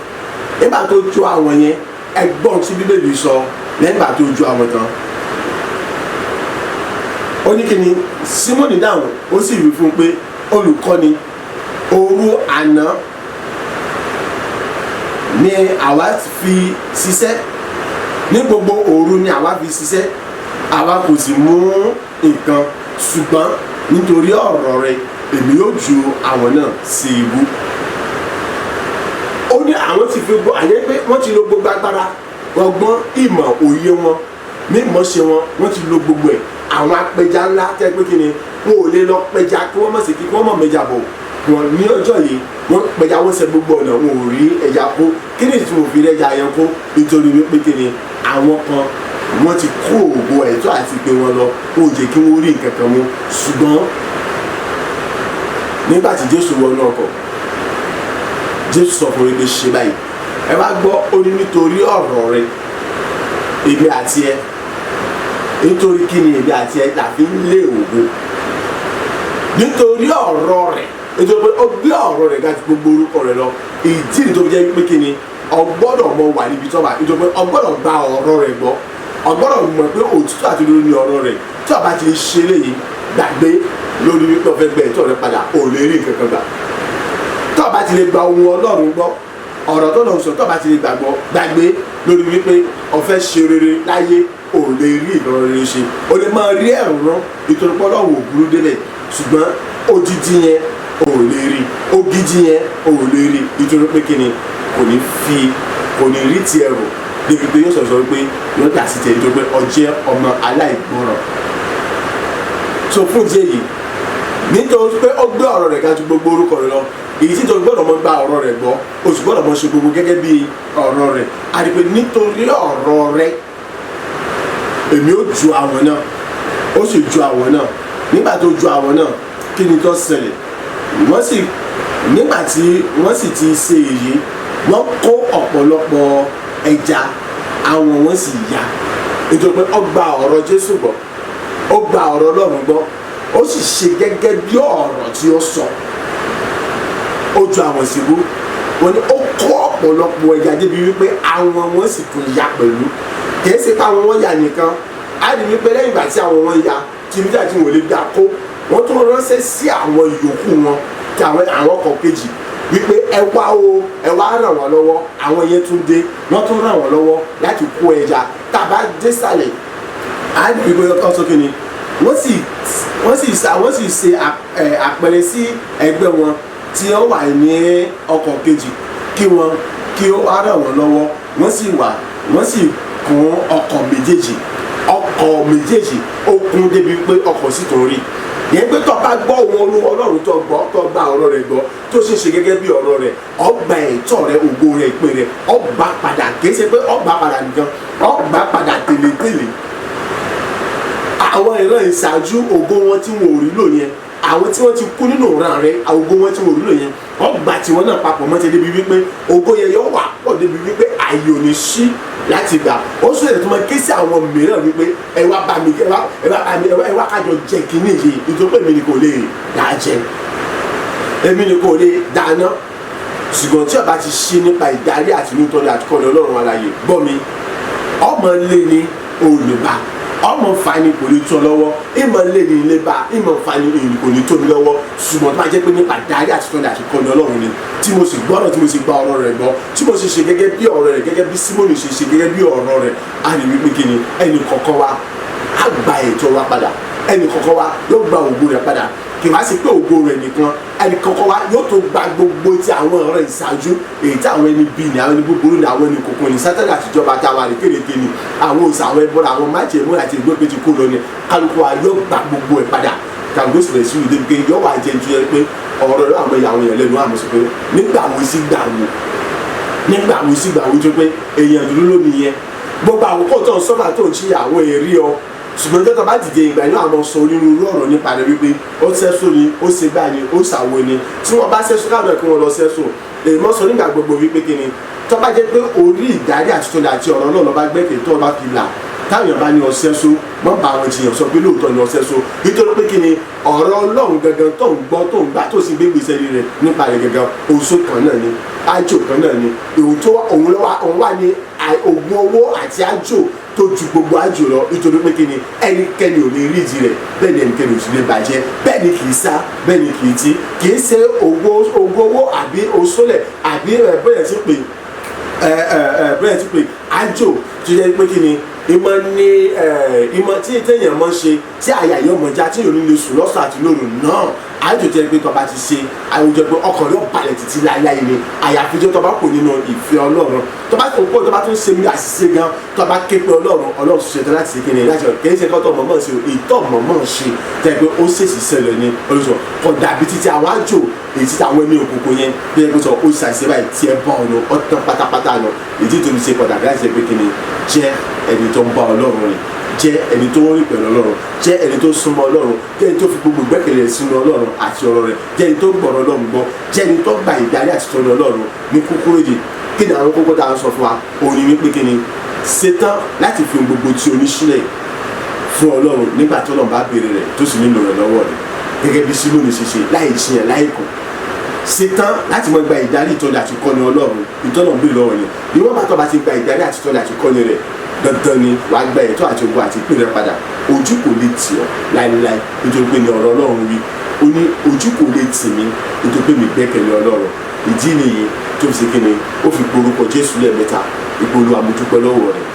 Nígbà tó ju àwọn yẹn, ẹgbọ́n tí Bíbélì sọ lẹ́gbà tó ju àwọn tán, ó ní kíni? Símọ́nì dáhùn, ó sì wí fún un pé, "Olùkọ́ni, òru àná ni àwa fi ṣiṣẹ́, ní gbogbo òru ni àwa fi ṣiṣẹ́, àwa kò sì mú nǹkan, ṣùgbọ́n nítorí ọ̀rọ̀ rẹ, èmi yóò ju àwọn náà sí ibú." Ó ní àwọn ti fi gbọ́ àyẹ́ pé wọ́n ti lo gbogbo agbára, ọgbọ́n, ìmọ̀, òye wọn, mímọ̀ ṣe wọn, wọ́n ti lo gbogbo ẹ̀. Àwọn apẹja ńlá tẹ́ pé kí ni? Wọn ò lè lọ pẹja kí wọ́n mọ̀ sí kí wọ́n mọ̀ mẹ́ja bọ̀ wọn. Ní ọjọ́ yìí, wọ́n pẹja, wọ́n ṣe gbogbo ọ̀nà, wọn ò rí ẹja kó. Kí ni tí mo fi rí ẹja yẹn kó? Nítorí wípé kí ni? Àwọn kan wọ́n ti kó ògo ẹ̀tọ́ àti pé wọn lọ, ó jẹ́ kí wọ́n rí nǹkan kan mú. Ṣùgbọ́n nígbà tí Jésù wọnú ọkọ̀, Jésù sọ fún mi pé ṣe báyìí. Ẹ wá gbọ́, ó ní nítorí ọ̀rọ̀ rẹ. Èmi àti ẹ, nítorí kí ni èmi àti ẹ la fi ń lé ògo? Nítorí ọ̀rọ̀ rẹ̀, nítorí pé ó gbé ọ̀rọ̀ rẹ̀ ga ju gbogbo orúkọ rẹ̀ lọ. Ìdí ni tó fi jẹ́ pé kí ni? Ọgbọ́dọ̀ mọ wà níbi tó wà, nítorí pé ọgbọ́dọ̀ gba ọ̀rọ̀ rẹ̀ gbọ́, ọgbọ́dọ̀ mọ̀ pé òtítọ́ àti lórí ni ọ̀rọ̀ rẹ̀. Tí o bá ti ṣe léyìí, gbàgbé lórí wípé o fẹ́ gbẹ ẹ̀tọ́ rẹ padà, ò lè rí nǹkan kan gbà. Tó o bá ti lè gba ohun Ọlọ́run gbọ́, ọ̀rọ̀ tó lọ sọ, tó o bá ti lè gbàgbọ́, gbàgbé lórí wípé o fẹ́ ṣe rere láyé, ò lè rí ìran rere ṣe. O lè máa rí ẹ̀rù rán, nítorí pé Ọlọ́run ò burú délẹ̀, ṣùgbọ́n odidi yẹn ò lè rí, ògidì yẹn ò lè rí, nítorí pé kí ni? Kò ní fi, kò ní rí ti ẹrù débi pé yóò sọ̀rọ̀ pé yóò dà sí tiẹ̀, nítorí pé ó jẹ́ ọmọ aláìgbọràn. So fún ìdí èyí, nítorí pé ó gbé ọ̀rọ̀ rẹ̀ ga ju gbogbo orúkọ rẹ̀ lọ, èyí tí tó gbọ́dọ̀ mọ gba ọ̀rọ̀ rẹ̀ gbọ́, o sì gbọ́dọ̀ mọ ṣe gbogbo gẹ́gẹ́ bí ọ̀rọ̀ rẹ̀. Àti pé nítorí ọ̀rọ̀ rẹ̀, èmi ó ju àwọn náà. Ó sì ju àwọn náà. Nígbà tó ju àwọn náà, kí ni tó ṣẹlẹ̀? Wọ́n sì, nígbà tí wọ́n sì ti ṣe èyí, wọ́n kó ọ̀pọ̀lọpọ̀ ẹja, àwọn wọn sì ya, nítorí pé ó gba ọ̀rọ̀ Jésù gbọ́, ó gba ọ̀rọ̀ Ọlọ́run gbọ́, ó sì ṣe gẹ́gẹ́ bí ọ̀rọ̀ tí ó sọ. Ó ju àwọn síbú. Wọ́n ní ó kó ọ̀pọ̀lọpọ̀ ẹja débi wípé àwọn wọn sì tún ya pẹ̀lú. Kìí ṣe pé àwọn wọn ya nìkan. Á rí wípé lẹ́yìn ìgbà tí àwọn wọn ya, tí ibi tí àti wọn ò lè dá kó, wọ́n tún ránṣẹ́ sí àwọn yòókù wọn, tí àwọn ọkọ̀ kejì, wípé ẹ wá o, ẹ wá ràn wọ́n lọ́wọ́. Àwọn yẹn tún dé, wọ́n tún ràn wọ́n lọ́wọ́ láti kó ẹja. Tá a bá dé sàlẹ̀, á rí wípé ọ̀sán kìíní, wọ́n sì ṣe àpẹẹrẹ sí ẹgbẹ́ wọn. tí ó wà ní ọkọ̀ kejì kí wọ́n kí ó wá ràn wọ́n lọ́wọ́. Wọ́n sì wá, wọ́n sì kún ọkọ̀ méjèèjì. Ọkọ̀ méjèèjì ó kún débi pé ọkọ̀ sì tún rí yẹn pé tó bá gbọ́ ohùn Olúwa Ọlọ́run, tó gbọ́, tó gba ọ̀rọ̀ rẹ̀ gbọ́, tó sì ṣe gẹ́gẹ́ bí ọ̀rọ̀ rẹ̀, ó gba ẹ̀tọ́ rẹ̀, ògo rẹ̀, ìpín rẹ̀, ó gbà padà. Kìí ṣe pé ó gbà padà nìkan, ó gbà padà tẹ̀lé-tẹ̀lé. Àwọn ìran ìṣáájú, ògo wọn tí wọn ò rí lò yẹn, àwọn tí wọ́n ti kú nínú ìran rẹ̀, ògo wọn tí wọn ò rí lò yẹn, ó gbà tiwọn náà papọ̀ mọ́ ti débi wípé ògo yẹn yóò wà pọ̀ débi wípé ààyè ò ní sí láti gbà. Ó sọ èdè tó máa ké sí àwọn mìíràn wípé ẹ wá bá mi, ẹ wá, ẹ wá bá mi, ẹ wá kájọ jẹ kínní yìí, nítorí pé èmi ni kò lè dá jẹ, èmi ni kò lè dáná. Ṣùgbọ́n tí ó bá ti ṣí nípa ìdarí àti nítorí àtikọ́ni Ọlọ́run alààyè, gbọ́ mi, ọmọ lé ní olùbá, ọmọ fani kò lè tó lọ́wọ́, ìmọ̀ lé ní ilé bá, ìmọ̀ fani èyí kò lè tó mi lọ́wọ́. Ṣùgbọ́n tó bá jẹ́ pé nípa ìdarí àti tọ́ni àtikọ́ni Ọlọ́run ni, tí mo sì gbọ́dọ̀, tí mo sì gba ọ̀rọ̀ rẹ̀ gbọ́, tí mo sì ṣe gẹ́gẹ́ bí ọ̀rọ̀ rẹ̀, gẹ́gẹ́ bí Símónì ṣe ṣe gẹ́gẹ́ bí ọ̀rọ̀ rẹ̀, á rí wípé kí ni ẹnì kọ̀ọ̀kan wa á gba ètò wa padà. Ẹnì kọ̀ọ̀kan wa yóò gba ògo rẹ̀ padà. Kì wá sí pé ògo rẹ̀ nìkan, ẹnì kọ̀ọ̀kan wa yóò tó gba gbogbo ti àwọn ọ̀rọ̀ ìṣáájú, èyí tí àwọn ẹni bí ni, àwọn ẹni búburú ni, àwọn ẹni kòkó ni, Sátánì àtijọba táwa rè kéréke ni, àwọn òòṣà, àwọn ẹbọra, àwọn májèmú àti ìgbópe ti kó lọ ni. Kálukú wa yóò gba gbogbo ẹ̀ padà. Kálukú sì lè sí ìdí pé yóò wá jẹ́ nítorí pé ọ̀rọ̀ rẹ̀ àwọn ìyàwó yẹn lẹ́nu àmọ́ sọ pé nígbà wo sí gbà wo, nígbà wo sí gbà wo, tó pé èèyàn dúró lónìí yẹn, gbogbo àkókò tó ń sọ́fà tó ń ṣíyàwó èrè ọ. Ṣùgbọ́n tó bá dìde ìgbà inú àwọn sọ onírúurú ọ̀rọ̀ nípa rẹ̀ wípé ó sẹ́sọ ni, ó ṣe gbá ni, ó ṣàwo ni. Tí wọ́n bá sẹ́sọ, káwọn kí wọ́n lọ sẹ́sọ. Èyí mọ́ sọ nígbà gbogbo wípé kí ni tó bá jẹ́ pé orí ìdarí àti tó àti ọ̀rọ̀ náà lọ́ba gbẹ́kẹ̀ tó bá fi là, táwọn èèyàn bá ní ọsẹ́ so, mọ́ bá àwọn jiyàn, sọ pé lóòótọ́ ni ọsẹ́ so, nítorí pé kí ni ọ̀rọ̀ Ọlọ́run gangan tó ń gbọ́, tó ń gbà, tó sì gbé gbèsè rẹ̀ nípa rẹ̀ gangan, oṣù kan náà ni, ájò kan náà ni, òun tó òun lọ́wọ́ òun wà ní ògùn owó àti ájò tó ju gbogbo ájò lọ, nítorí pé kí ni ẹnikẹ́ni ò lè rí ìdí rẹ̀, bẹ́ẹ̀ ni ẹnikẹ́ni ò sì lè bàjẹ́, bẹ́ẹ̀ ni kì í sá, bẹ́ẹ̀ ni kì í tí kì í ṣe ògùn owó àbí oṣólẹ̀ àbí bẹ́ẹ̀ ti pè bẹ́ẹ̀ ti pè ájò tó jẹ́ pé kí ni ìmọ̀ ní ìmọ̀ tí téèyàn mọ̀ ṣe tí àyà yóò mọ̀ já, tí yóò ní lè sùn lọ́sàn àti lóru náà. Àjò jẹ́ pé tọba ti ṣe àwùjọ pé ọkàn yóò balẹ̀ títí láéláé ni, àyàfi tó tọba kò nínú ìfẹ́ Ọlọ́run, tọba tó kó tọba tó ń ṣe mí àṣìṣe gan, tọba ké pé Ọlọ́run, Ọlọ́run ṣe tán láti ṣe kí ni láti kì í ṣe kọ́tọ̀ mọ̀mọ́ ṣe ìtọ̀ mọ̀mọ́ ṣe tẹ́ pé ó ṣèṣì ṣẹlẹ̀ ni olùsọ kò dàbí títí àwọn àjò èyí títí àwọn ẹni òkùnkùn yẹn bí ẹ sọ ó ṣàṣìṣe báyìí tí ẹ bá ọ̀nà ọ̀tán pátápátá lọ. Èyí tó ń ṣe pàtàkì láti ṣe pé kí ni jẹ́ ẹni tó ń bá Ọlọ́run rìn, jẹ́ ẹni tó ń rìn pẹ̀lú Ọlọ́run, jẹ́ ẹni tó súnmọ́ Ọlọ́run, jẹ́ ẹni tó fi gbogbo ìgbẹ́kẹ̀lé sínú Ọlọ́run àti ọ̀rọ̀ rẹ̀, jẹ́ ẹni tó gbọ́rọ̀ Ọlọ́run gbọ́, jẹ́ ẹni tó gba ìdarí àti tọ́ni Ọlọ́run. Ní kúkúrú èdè, kí ni àwọn kókó tá a ń sọ fún wa? Òun ni wípé kí ni ṣetán láti fi gbogbo tí o ní sílẹ̀ fún Ọlọ́run nígbà tí Ọlọ́run bá béèrè rẹ̀, tó sì nílò rẹ̀ lọ́wọ́ rẹ̀, gẹ́gẹ́ bí Símónì ṣe ṣe láì jiyàn láì kọ̀. Ṣetán láti mọ gba ìdarí, ìtọ́ni àti kọ́ni Ọlọ́run, ìtọ́nà ń béèrè lọ́wọ́ rẹ̀. Ìwọ́n bá tọ́ bá ti gba ìdarí àti ìtọ́ni àti kọ́ni rẹ̀, dandan ni wàá gba ẹ̀tọ́ àti ogun àti ìpín rẹ padà. Ojú kò lè tì ọ́ láéláé, nítorí pé ní ọ̀rọ̀ Ọlọ́run wí, ó ní ojú kò lè tì mí nítorí pé mi gbẹ́kẹ̀lé Ọlọ́run. Ìdí nìyí tó fi ṣe kí ni ó fi porúkọ Jésù lẹ́ẹ̀mẹ́ta ìpolú àmójúpẹ́ lọ́wọ́ rẹ̀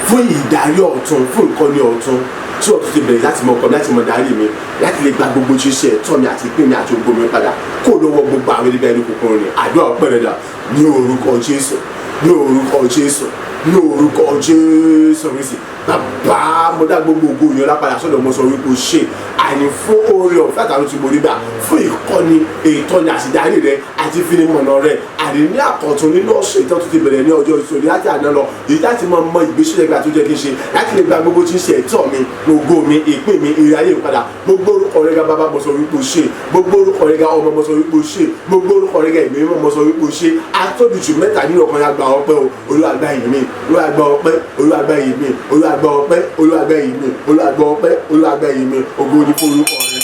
fún ìdarí ọ̀tun, fún ìkọ́ni ọ̀tun tí ọ̀tun ti bẹ̀rẹ̀ láti mọ ọkọ mi, láti mọ darí mi, láti lè gba gbogbo ṣíṣe ẹ̀tọ́ mi àti ìpín mi àti ògo mi padà kó lọ́wọ́ gbogbo àwọn ẹni bẹ́ẹ̀ ní kòkòrò ni. Àdúrà ọpẹ́ rẹ̀ dà ní orúkọ Jésù, ní orúkọ Jésù, ní orúkọ Jésù Kristi. Bàbá, mo dá gbogbo ògo yẹn lápadà sọ́dọ̀. Mo sọ wípé o ṣe àní fún oore ọ̀fẹ́ àtàwọn tí mo rí gbà fún ìkọ́ni, ìtọ́ni àti ìdarí rẹ àti ìfinimọ̀nà rẹ, àní ní àkọ́tún nínú ọ̀sẹ̀ ìtọ́ tó ti bẹ̀rẹ̀ ní ọjọ́ ìṣòro láti àná lọ, èyí láti mọ mọ ìgbésílẹ̀ gbà tó jẹ́ kí n ṣe láti lè gba gbogbo tí ń ṣe ẹ̀tọ́ mi, ògo mi, ìpín mi, ìrìn ayé mi padà. Gbogbo orúkọ rẹ ga bàbá, mo sọ wípé o ṣe. Gbogbo orúkọ rẹ ga ọmọ, mo sọ wípé o ṣe. Gbogbo orúkọ rẹ ga ẹ̀mí mímọ́, mo sọ wípé o ṣe. Atóbi jù mẹ́ta nínú ọkàn ya, gba ọpẹ́ o. Olúwa gba ìyìn mi, Olúwa gba ọpẹ́, Olúwa gba ìyìn mi, Olúwa gba ọpẹ́, Olúwa gba ìyìn mi, Olúwa gba ọpẹ́, Olúwa gba ìyìn mi. Ògo ni fún orúkọ rẹ.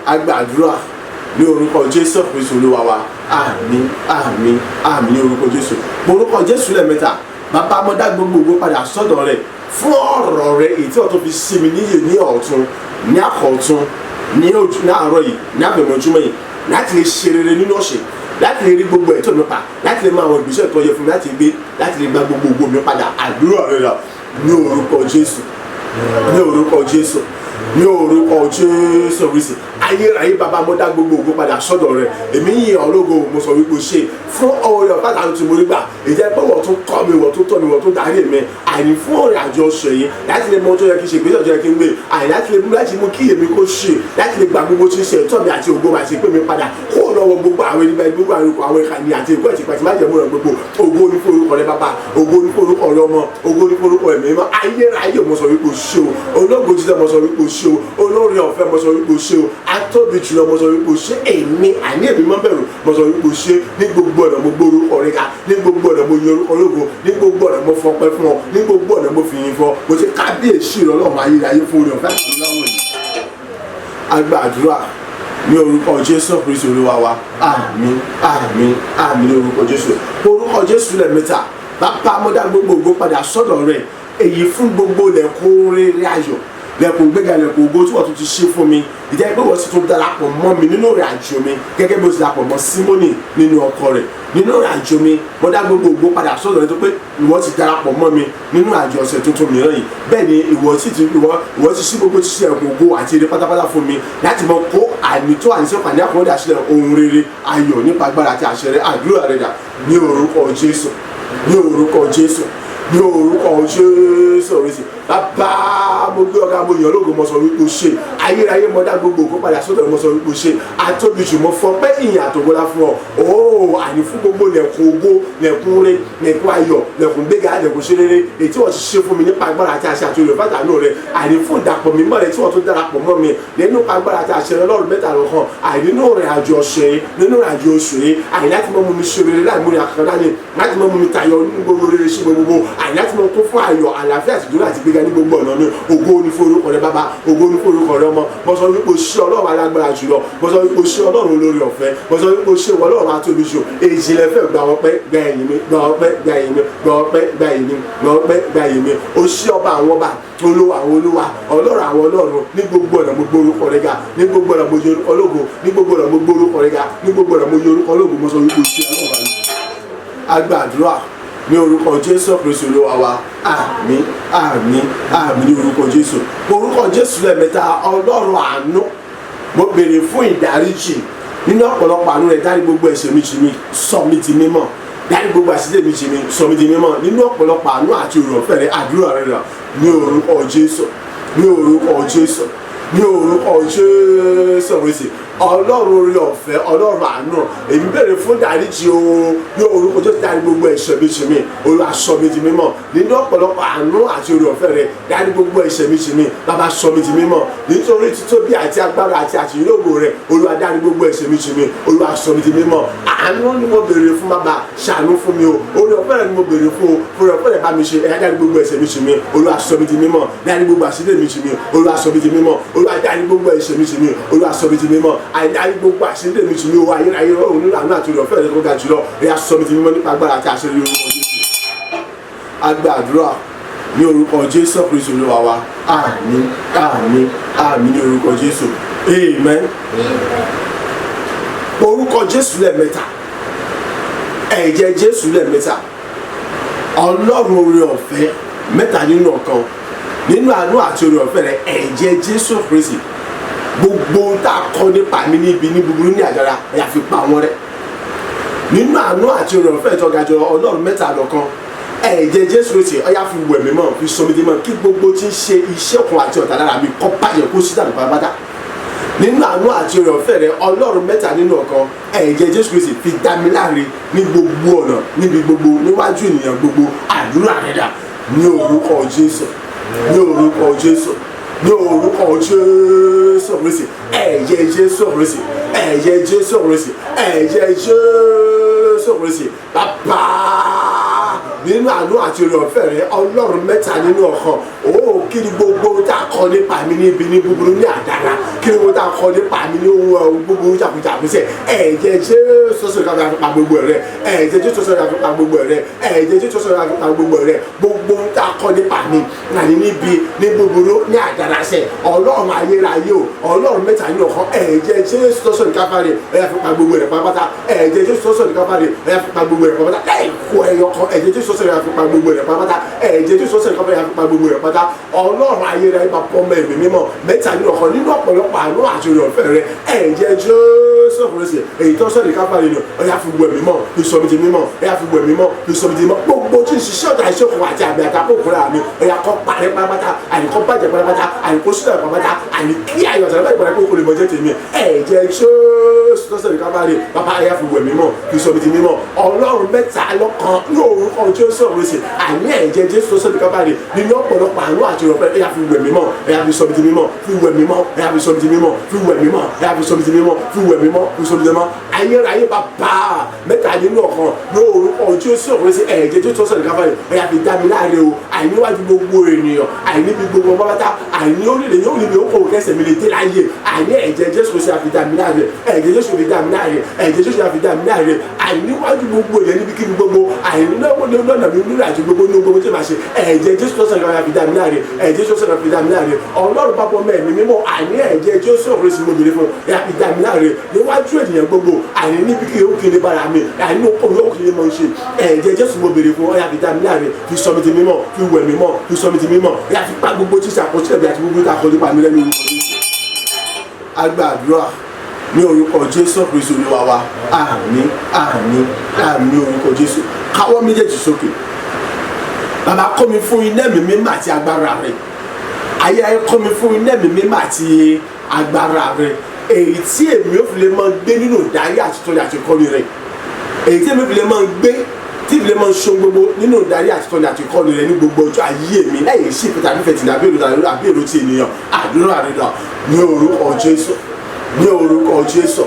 A gbàdúrà ní orúkọ Jésù Kristu Olúwa wa. Àmín, àmín, àmín ní orúkọ Jésù. Orúkọ Jésù lẹ́ẹ̀mẹ́ta. Bàbá, mo dá gbogbo ògo padà sọ́dọ̀ rẹ̀ fún ọ̀rọ̀ rẹ̀ èyí tí ọ̀tún fi sí mi níyè ní ọ̀tún, ní àkọ̀tún, ní ojú ní àárọ̀ yìí, ní àfẹ̀mọ́júmọ́ yìí, láti lè ṣe rere nínú ọ̀sẹ̀, láti lè rí gbogbo ẹ̀tọ́ mi pa, láti lè mọ àwọn ìgbésẹ̀ tó yẹ fún mi láti gbé, láti lè gba gbogbo ògo mi padà. Àdúrà rẹ̀ rà ní orúkọ Jésù, ní orúkọ Jésù, ní orúkọ Jésù Kristi. Ayérayé bàbá, mo dá gbogbo ògo padà sọ́dọ̀ rẹ. Èmi yìn ọ́ lógo, mo sọ wípé o ṣe fún oore ọ̀fẹ́ àtàwọn tí mo rí gbà, ìjẹ́ pé wọ́n tún kọ́ mi, wọ́n tún tọ́ mi, wọ́n tún darí mi, àní fún ọ̀rẹ́ àjọ ọ̀sẹ̀ yìí láti lè mọ ohun tó yẹ kí n ṣe, ìgbésẹ̀ tó yẹ kí n gbé, àní láti lè mú, láti mú kí èmi kó ṣe, láti lè gba gbogbo tí ń ṣe ẹ̀tọ́ mi àti ògo àti ìpè mi padà kó lọ́wọ́ gbogbo àwọn ẹni, gbogbo àwọn ìkànnì àti ìkó ẹ̀tì pàtì májẹ̀mú rẹ̀ gbogbo. Ògo ní fún orúkọ rẹ bàbá, ògo ní fún orúkọ rẹ ọmọ, ògo ní fún orúkọ ẹ̀mí mímọ́. Ayérayé, mo sọ wípé o ṣe o. Ológo jíjẹ, mo sọ wípé o ṣe o. Olórí ọ̀fẹ́, mo sọ wípé o ṣe o. Atóbi jùlọ, mo sọ wípé o ṣe. Èmi àní èmi mọ́ bẹ̀rù, mo sọ wípé o ṣe. Ní gbogbo ọ̀nà mo gbórúkọ rẹ ga, ní gbogbo ọ̀nà mo yin orúkọ lógo, ní gbogbo ọ̀nà mo fọpẹ́ fún ọ, ní gbogbo ọ̀nà mo fìyìn fún ọ. Mo ṣe kábíyèsí rẹ Ọlọ́run ayérayé fún oore ọ̀fẹ́ àti láwọn yìí. A gbàdúrà ní orúkọ Jésù Kristu Olúwa wa. Àmín, àmín, àmín ní orúkọ Jésù. Orúkọ Jésù lẹ́ẹ̀mẹ́ta. Bàbá, mo dá gbogbo ògo padà sọ́dọ̀ rẹ̀, èyí fún gbogbo lẹ̀kùn rere, ayọ̀, lẹ̀kùn gbéga, lẹ̀kùn ògo tí wọ́n tún ti ṣe fún mi, ìjẹ́ pé wọ́n sì tún darapọ̀ mọ́ mi nínú ìrìn àjò mi gẹ́gẹ́ bí o ti darapọ̀ mọ́ Símónì nínú ọkọ rẹ̀ nínú ìrìn àjò mi. Mo dá gbogbo ògo padà sọ́dọ̀ rẹ̀ tó pé ìwọ ti darapọ̀ mọ́ mi nínú àjò ọ̀sẹ̀ tuntun mìíràn yìí. Bẹ́ẹ̀ ni ìwọ sì ti ìwọ ti ṣí gbogbo ṣíṣe ẹ̀kún ògo àti ire pátápátá fún mi láti mọ kó ànító, àníṣe, àní àkọ́dà sílẹ̀ ohun rere, ayọ̀ nípa agbára àti àṣẹ rẹ̀. Àdúrà rẹ̀ dà ní orúkọ Jésù, ní orúkọ Jésù, ní orúkọ Jésù Kristi. Bàbá, mo gbé ọ̀gá, mo yàn lógo, mo sọ wípé o ṣe. Ayérayé, mo dá gbogbo ògo padà sọ́dọ̀, mo sọ wípé o ṣe. Atóbi jù, mo fọ pé ìyìn àtògbólá fún ọ ooo, àní fún gbogbo lẹ̀kùn ògo, lẹ̀kùn re, lẹ̀kùn ayọ̀, lẹ̀kùn gbéga, lẹ̀kùn ṣe rere, èyí tí wọ́n ti ṣe fún mi nípa agbára àti àṣẹ àti olùfẹ́ àtàánú rẹ, àní fún ìdàpọ̀ mímọ́ rẹ tí wọ́n tún darapọ̀ mọ́ mi nínú agbára àti àṣẹ Ọlọ́run mẹ́ta lọ́kàn, àní nínú ìrìn àjò ọ̀sẹ̀ yìí, nínú ìrìn àjò oṣù yìí, àní láti mọ́ mú mi ṣe rere láì múni àkàndá ni, láti mọ́ mú mi tayọ nínú gbogbo rere sí gbogbo, àní láti mọ́ kún fún ayọ̀, àlàáfíà àti ìdúró àti gbéga ní gbogbo ọ̀nà mi. Ògo ní fún orúkọ rẹ bàbá, ògo ní fún orúkọ rẹ ọmọ. Mo sọ wípé o ṣé Ọlọ́run alágbára jùlọ, mo sọ wípé o ṣé Ọlọ́run olórí ọ̀fẹ́, mo sọ wípé o ṣé ìwọ Ọlọ́run atóbi jù. Èjì lẹ́fẹ̀, gba ọpẹ́, gba ẹ̀yìn mi, gba ọpẹ́, gba ẹ̀yìn mi, gba ọpẹ́, gba ẹ̀yìn mi, gba ọpẹ́, gba ẹ̀yìn mi. O ṣé ọba àwọn ọba, olówó àwọn olúwa, ọlọ́run àwọn ọlọ́run. Ní gbogbo ọ̀nà mo gbé orúkọ rẹ ga, ní gbogbo ọ̀nà mo yọ orúkọ lógo, ní gbogbo ọ̀nà mo gbé orúkọ rẹ ga, ní gbogbo ọ̀nà mo yọ orúkọ lógo. Mo sọ wípé o ṣé Ọlọ́run àlùkò. Agbàdúrà ní orúkọ Jésù Kristu Olúwa wa. Àmín, àmín, àmín ní orúkọ Jésù. Orúkọ Jésù lẹ́ẹ̀mẹ́ta. Ọlọ́run àánú, mo béèrè fún ìdáríjì. Nínú ọ̀pọ̀lọpọ̀ àánú rẹ̀, dárí gbogbo ẹ̀ṣẹ̀ mi jì mí, sọ mí di mímọ́. Dárí gbogbo àṣìṣe mi jì mí, sọ mí di mímọ́ nínú ọ̀pọ̀lọpọ̀ àánú àti òrùfẹ́ rẹ̀. Àdúrà rẹ̀ rà ní orúkọ Jésù, ní orúkọ Jésù, ní orúkọ Jésù Kristi. Ọlọ́run orí ọ̀fẹ́, ọlọ́run àánú, èmi béèrè fún dáríjì o. Ní orúkọ Jésù, dárí gbogbo ẹ̀ṣẹ̀ mi jì mí. Olúwa, sọ mi di mímọ́. Nínú ọ̀pọ̀lọpọ̀ àánú àti orí ọ̀fẹ́ rẹ̀, dárí gbogbo ẹ̀ṣẹ̀ mi jì mí. Bàbá, sọ mi di mímọ́. Nítorí títóbi àti agbára àti àtìlógo rẹ̀, Olúwa, dárí gbogbo ẹ̀ṣẹ̀ mi jì mí. Olúwa, sọ mi di mímọ́. Àánú ni mo béèrè fún. Bàbá, ṣàánú fún mi o. Orí ọ̀fẹ́ rẹ̀ ni mo béèrè fún o. Orí ọ̀fẹ́ rẹ̀ bá mi ṣe ẹ̀yà. Dárí gbogbo ẹ̀ṣẹ̀ mi jì mí. Olúwa, sọ mi di mímọ́. Dárí gbogbo àṣírí mi jì mí. Olúwa, sọ mi di mímọ́. Olúwa, dárí gbogbo ẹ̀ṣẹ̀ mi jì mí. Olúwa, sọ mi di mímọ́. Àìdárí gbogbo àṣírí mi jì mí o. Ayérayé Ọlọ́run, nínú àánú àti orí ọ̀fẹ́ rẹ̀ tó ga jùlọ, ẹ̀yà, sọ mi di mímọ́ nípa agbára àti àṣírí orúkọ Jésù. A gba àdúrà ní orúkọ Jésù Kristu Olúwa wa. Àmín, àmín, àmín ní orúkọ Jésù. Amen. Orúkọ Jésù lẹ́ẹ̀mẹ́ta, ẹ̀jẹ̀ Jésù lẹ́ẹ̀mẹ́ta. Ọlọ́run oore ọ̀fẹ́ mẹ́ta nínú ọ̀kan, nínú àánú àti oore ọ̀fẹ́ rẹ̀, ẹ̀jẹ̀ Jésù Kristi, gbogbo ohun tá a kọ́ nípa mi níbi ní búburú ní àjàrà, ẹ̀yà fi pa wọ́n rẹ́. Nínú àánú àti oore ọ̀fẹ́ ìtọ́gajọ Ọlọ́run mẹ́ta lọ́kan, ẹ̀jẹ̀ Jésù Kristi, ọ̀yà fi wẹ̀ mí mọ́, fi sọ mí di mọ́, kí gbogbo tí ń ṣe iṣẹ́ òkun àti ọ̀tá lára mi kó bàjẹ́, kó sí dànù pátápátá. Nínú àánú àti oore ọ̀fẹ́ rẹ, Ọlọ́run mẹ́ta nínú ọ̀kan, ẹ̀jẹ̀ Jésù Kristi, fi dá mi láre ní gbogbo ọ̀nà, níbi gbogbo, níwájú ènìyàn gbogbo. Àdúrà rẹ dà ní orúkọ Jésù, ní orúkọ Jésù, ní orúkọ Jésù Kristi. Ẹ̀jẹ̀ Jésù Kristi, ẹ̀jẹ̀ Jésù Kristi, ẹ̀jẹ̀ Jésù Kristi. Bàbá, nínú àánú àti oore ọ̀fẹ́ rẹ, Ọlọ́run mẹ́ta nínú ọ̀kan ó, kí ni gbogbo tá a kọ nípa mi níbi ní búburú ní àdára? Kí ni gbogbo tá a kọ nípa mi ní ohun ọ̀hún búburú jàkújàkú sẹ̀? Ẹ̀jẹ̀ Jésù sọ̀rọ̀ ká fi pa gbogbo rẹ̀. Ẹ̀jẹ̀ Jésù sọ̀rọ̀ ká fi pa gbogbo rẹ̀. Ẹ̀jẹ̀ Jésù sọ̀rọ̀ ká fi pa gbogbo rẹ̀. Gbogbo tá a kọ nípa mi nàní níbi ní búburú ní àdára sẹ̀, Ọlọ́run ayérayé o, Ọlọ́run mẹ́ta nínú ọ̀kan, ẹ̀jẹ̀ Jésù sọ̀rọ̀ ká fa rẹ̀, ẹ̀yà fi pa gbogbo rẹ̀ pátápátá. Ẹ̀jẹ̀ Jésù sọ̀rọ̀ ká fa rẹ̀, ẹ̀yà fi pa gbogbo rẹ̀ pátápátá láì kó ẹyọ kan. Ẹ̀jẹ̀ Jésù sọ̀rọ̀ yà fi pa gbogbo rẹ̀ pátápátá. Ẹ̀jẹ̀ Jésù sọ̀rọ̀ yà fi pa gbogbo rẹ̀ pátá. Ọlọ́run ayérayé bá pọ́ mọ́ ẹ̀mí mímọ́ mẹ́ta nínú ọ̀kan nínú ọ̀pọ̀lọpọ̀ àánú àti oore ọ̀fẹ́ rẹ̀. Ẹ̀jẹ̀ Jésù Kristi èyí tó sọ̀rọ̀ Kálfárì nù, ó yá fi wẹ̀ mí mọ́, fi sọ mi di mímọ́, ó yá fi wẹ̀ mí mọ́, fi sọ mi di mímọ́. Gbogbo tí ń ṣiṣẹ́ ọ̀tá iṣẹ́ òkùnkùn àti àmì àtàkùnkùn mi, ó yá kó parẹ́ pátápátá, àní kó bàjẹ́ pátápátá, àní kó sílẹ̀ pátápátá, àní kí ayọ̀ àtàlẹ́ báyìí padà kó lè mọ jẹ́ tèmi. Ẹ̀jẹ̀ Jésù tó sọ̀rọ̀ Kálfárì, bàbá ó yá fi wẹ̀ mí mọ́, fi sọ mi di mímọ́. Ọlọ́run mẹ́ta lọ́kan ní orúkọ Jésù Kristi, àní ẹ̀jẹ̀ Jésù tó sọ̀rọ̀ Kálfárì nínú ọ̀pọ̀lọpọ̀ àánú àti oore ọ̀fẹ́, ó yá fi wẹ̀ mí mọ́, ó yá fi sọ mi di mímọ́, fi wẹ̀ mí mọ́, ó yá fi sọ mi di mímọ́, fi wẹ̀ mí mọ́, ó yá fi sọ mi di mímọ́, fi wẹ̀ mí mọ́, fi sọ mi di mímọ́. Ayérayé bàbá mẹ́ta nínú ọ̀kan ní orúkọ Jésù Kristi, ẹ̀jẹ̀ Jésù tó sọ̀rọ̀ Kálfárì, ó yá fi dá mi láre o. Àìníwájú gbogbo ènìyàn, àìníbi gbogbo pátá, àìní orílẹ̀ yóò níbi okòwò kẹsẹ̀ mi lè dé láyé. Àìní ẹ̀jẹ̀ Jésù Kristi á fi dá mi láre, ẹ̀jẹ̀ Jésù fi dá mi láre, ẹ̀jẹ̀ Jésù á fi dá mi láre. Àìníwájú gbogbo ènìyàn níbikíbi gbogbo, àìní lọ́nà mi nílò àti gbogbo ní gbogbo tí màá ṣe, ẹ̀jẹ̀ Jésù tó sọ̀rọ̀ Kálfárì fi dá mi láre, ẹ̀jẹ̀ Jésù sọ̀rọ̀ fi dá mi láre. Ọlọ́run bàbá ọmọ ẹ̀mí mímọ́, àìní ẹ̀jẹ̀ Jésù Kristi mo bèrè fún, ẹ̀ fi dá mi láre níwájú ènìyàn gbogbo, àìní níbi kí ó kiri bára mi, àìní okòwò ó kiri mọ̀ ṣe. Ẹ̀jẹ̀ Jésù mo bèrè fún, ẹ̀ fi dá mi láre, fi sọ mi di mímọ́, fi wẹ̀ mí mọ́, fi sọ mi di mímọ́, ẹ̀ fi pa gbogbo tí ìṣàkóso ẹ̀bí àti gbogbo ìtàkọ́ nípa mi lẹ́nu orúkọ Jésù. A gbàdúrà ní orúkọ Jésù Kristi Olúwa wa. Àmín, àmín, àmín orúkọ Jésù. Káwọ́ méjèèjì sókè. Bàbá, kọ́ mi fún iná ẹ̀mí mímọ́ àti agbára rẹ̀. Ayé ayé, kọ́ mi fún iná ẹ̀mí mímọ́ àti agbára rẹ̀, èyí tí èmi ò fi lè máa gbé nínú ìdarí àti tọ́jú àti ìkọ́ni rẹ̀, èyí tí èmi ò fi lè máa gbé, tí ìfilẹ̀ máa ń ṣe gbogbo nínú ìdarí àti tọ́ni àti ìkọ́ni rẹ̀ ní gbogbo ọjọ́ ayé mi, láyé sí ìfẹ́ tàbí ìfẹ́ tìǹbà àbí èrò tàbí èrò ti ènìyàn. Àdúrà rẹ̀ dà ní orúkọ Jésù, ní orúkọ Jésù,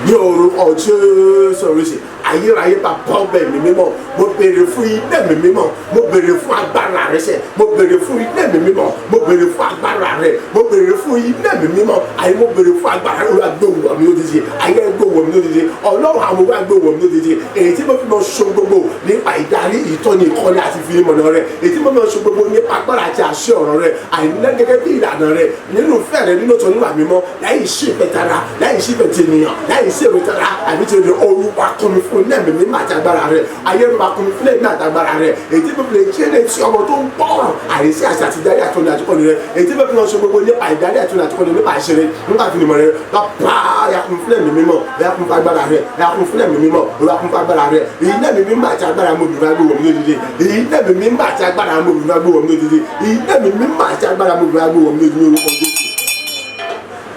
ní orúkọ Jésù Kristi. Ayérayé bàbá ọbẹ̀ mi mímọ́, mo béèrè fún iná mi mímọ́, mo béèrè fún agbára rẹ sẹ́, mo béèrè fún iná mi mímọ́, mo béèrè fún agbára rẹ, mo béèrè fún iná mi mímọ́. Ayé, mo béèrè fún agbára rẹ. Olúwa gbé wọ̀ mí lójijì. Ayé, gbé wọ̀ mí lójijì. Ọlọ́run àwọn olúwa gbé wọ̀ mí lójijì, èyí tí mo fi mọ so gbogbo nípa ìdarí, ìtọ́ni, ìkọ́ni àti ìfinimọ̀nà rẹ, èyí tí mo fi mọ so gbogbo nípa agbára àti àṣẹ ọ̀rọ̀ rẹ, àìní gẹ́gẹ́ bí ìlànà rẹ nínú ìfẹ́ rẹ, nínú tó níwà mímọ́, láì sí ìfẹ́ tara, láì sí ìfẹ́ tènìyàn, láì sí èrò tara àbí tí Olúwa kún mi fún iná mi mímọ́ àti agbára rẹ. Ayé ló máa kún mi fún iná àti agbára rẹ, èyí tí mo fi lè jẹ́ ní tí ọmọ tó ń gbọ́ràn àìsí àṣà àti ìdarí àtọ́ni àtikọ́ni rẹ, èyí tí mo fi lọ ṣe gbogbo nípa ìdarí àtọ́ni àtikọ́ni, nípa àṣẹ rẹ, nípa ìfinimọ̀ rẹ. Bàbá, ya kún fún ẹ̀mí mímọ́, ya kún fún agbára rẹ, ya kún fún ẹ̀mí mímọ́, ya kún fún agbára rẹ. Iná mi mímọ́ àti agbára mo bìrì agbó wọ̀ mí lójijì. Iná mi mímọ́ àti agbára mo bìrì agbó wọ̀ mí lójijì. Iná mi mímọ́ àti agbára mo bìrì agbó wọ̀ mí lójijì ní orúkọ Jésù.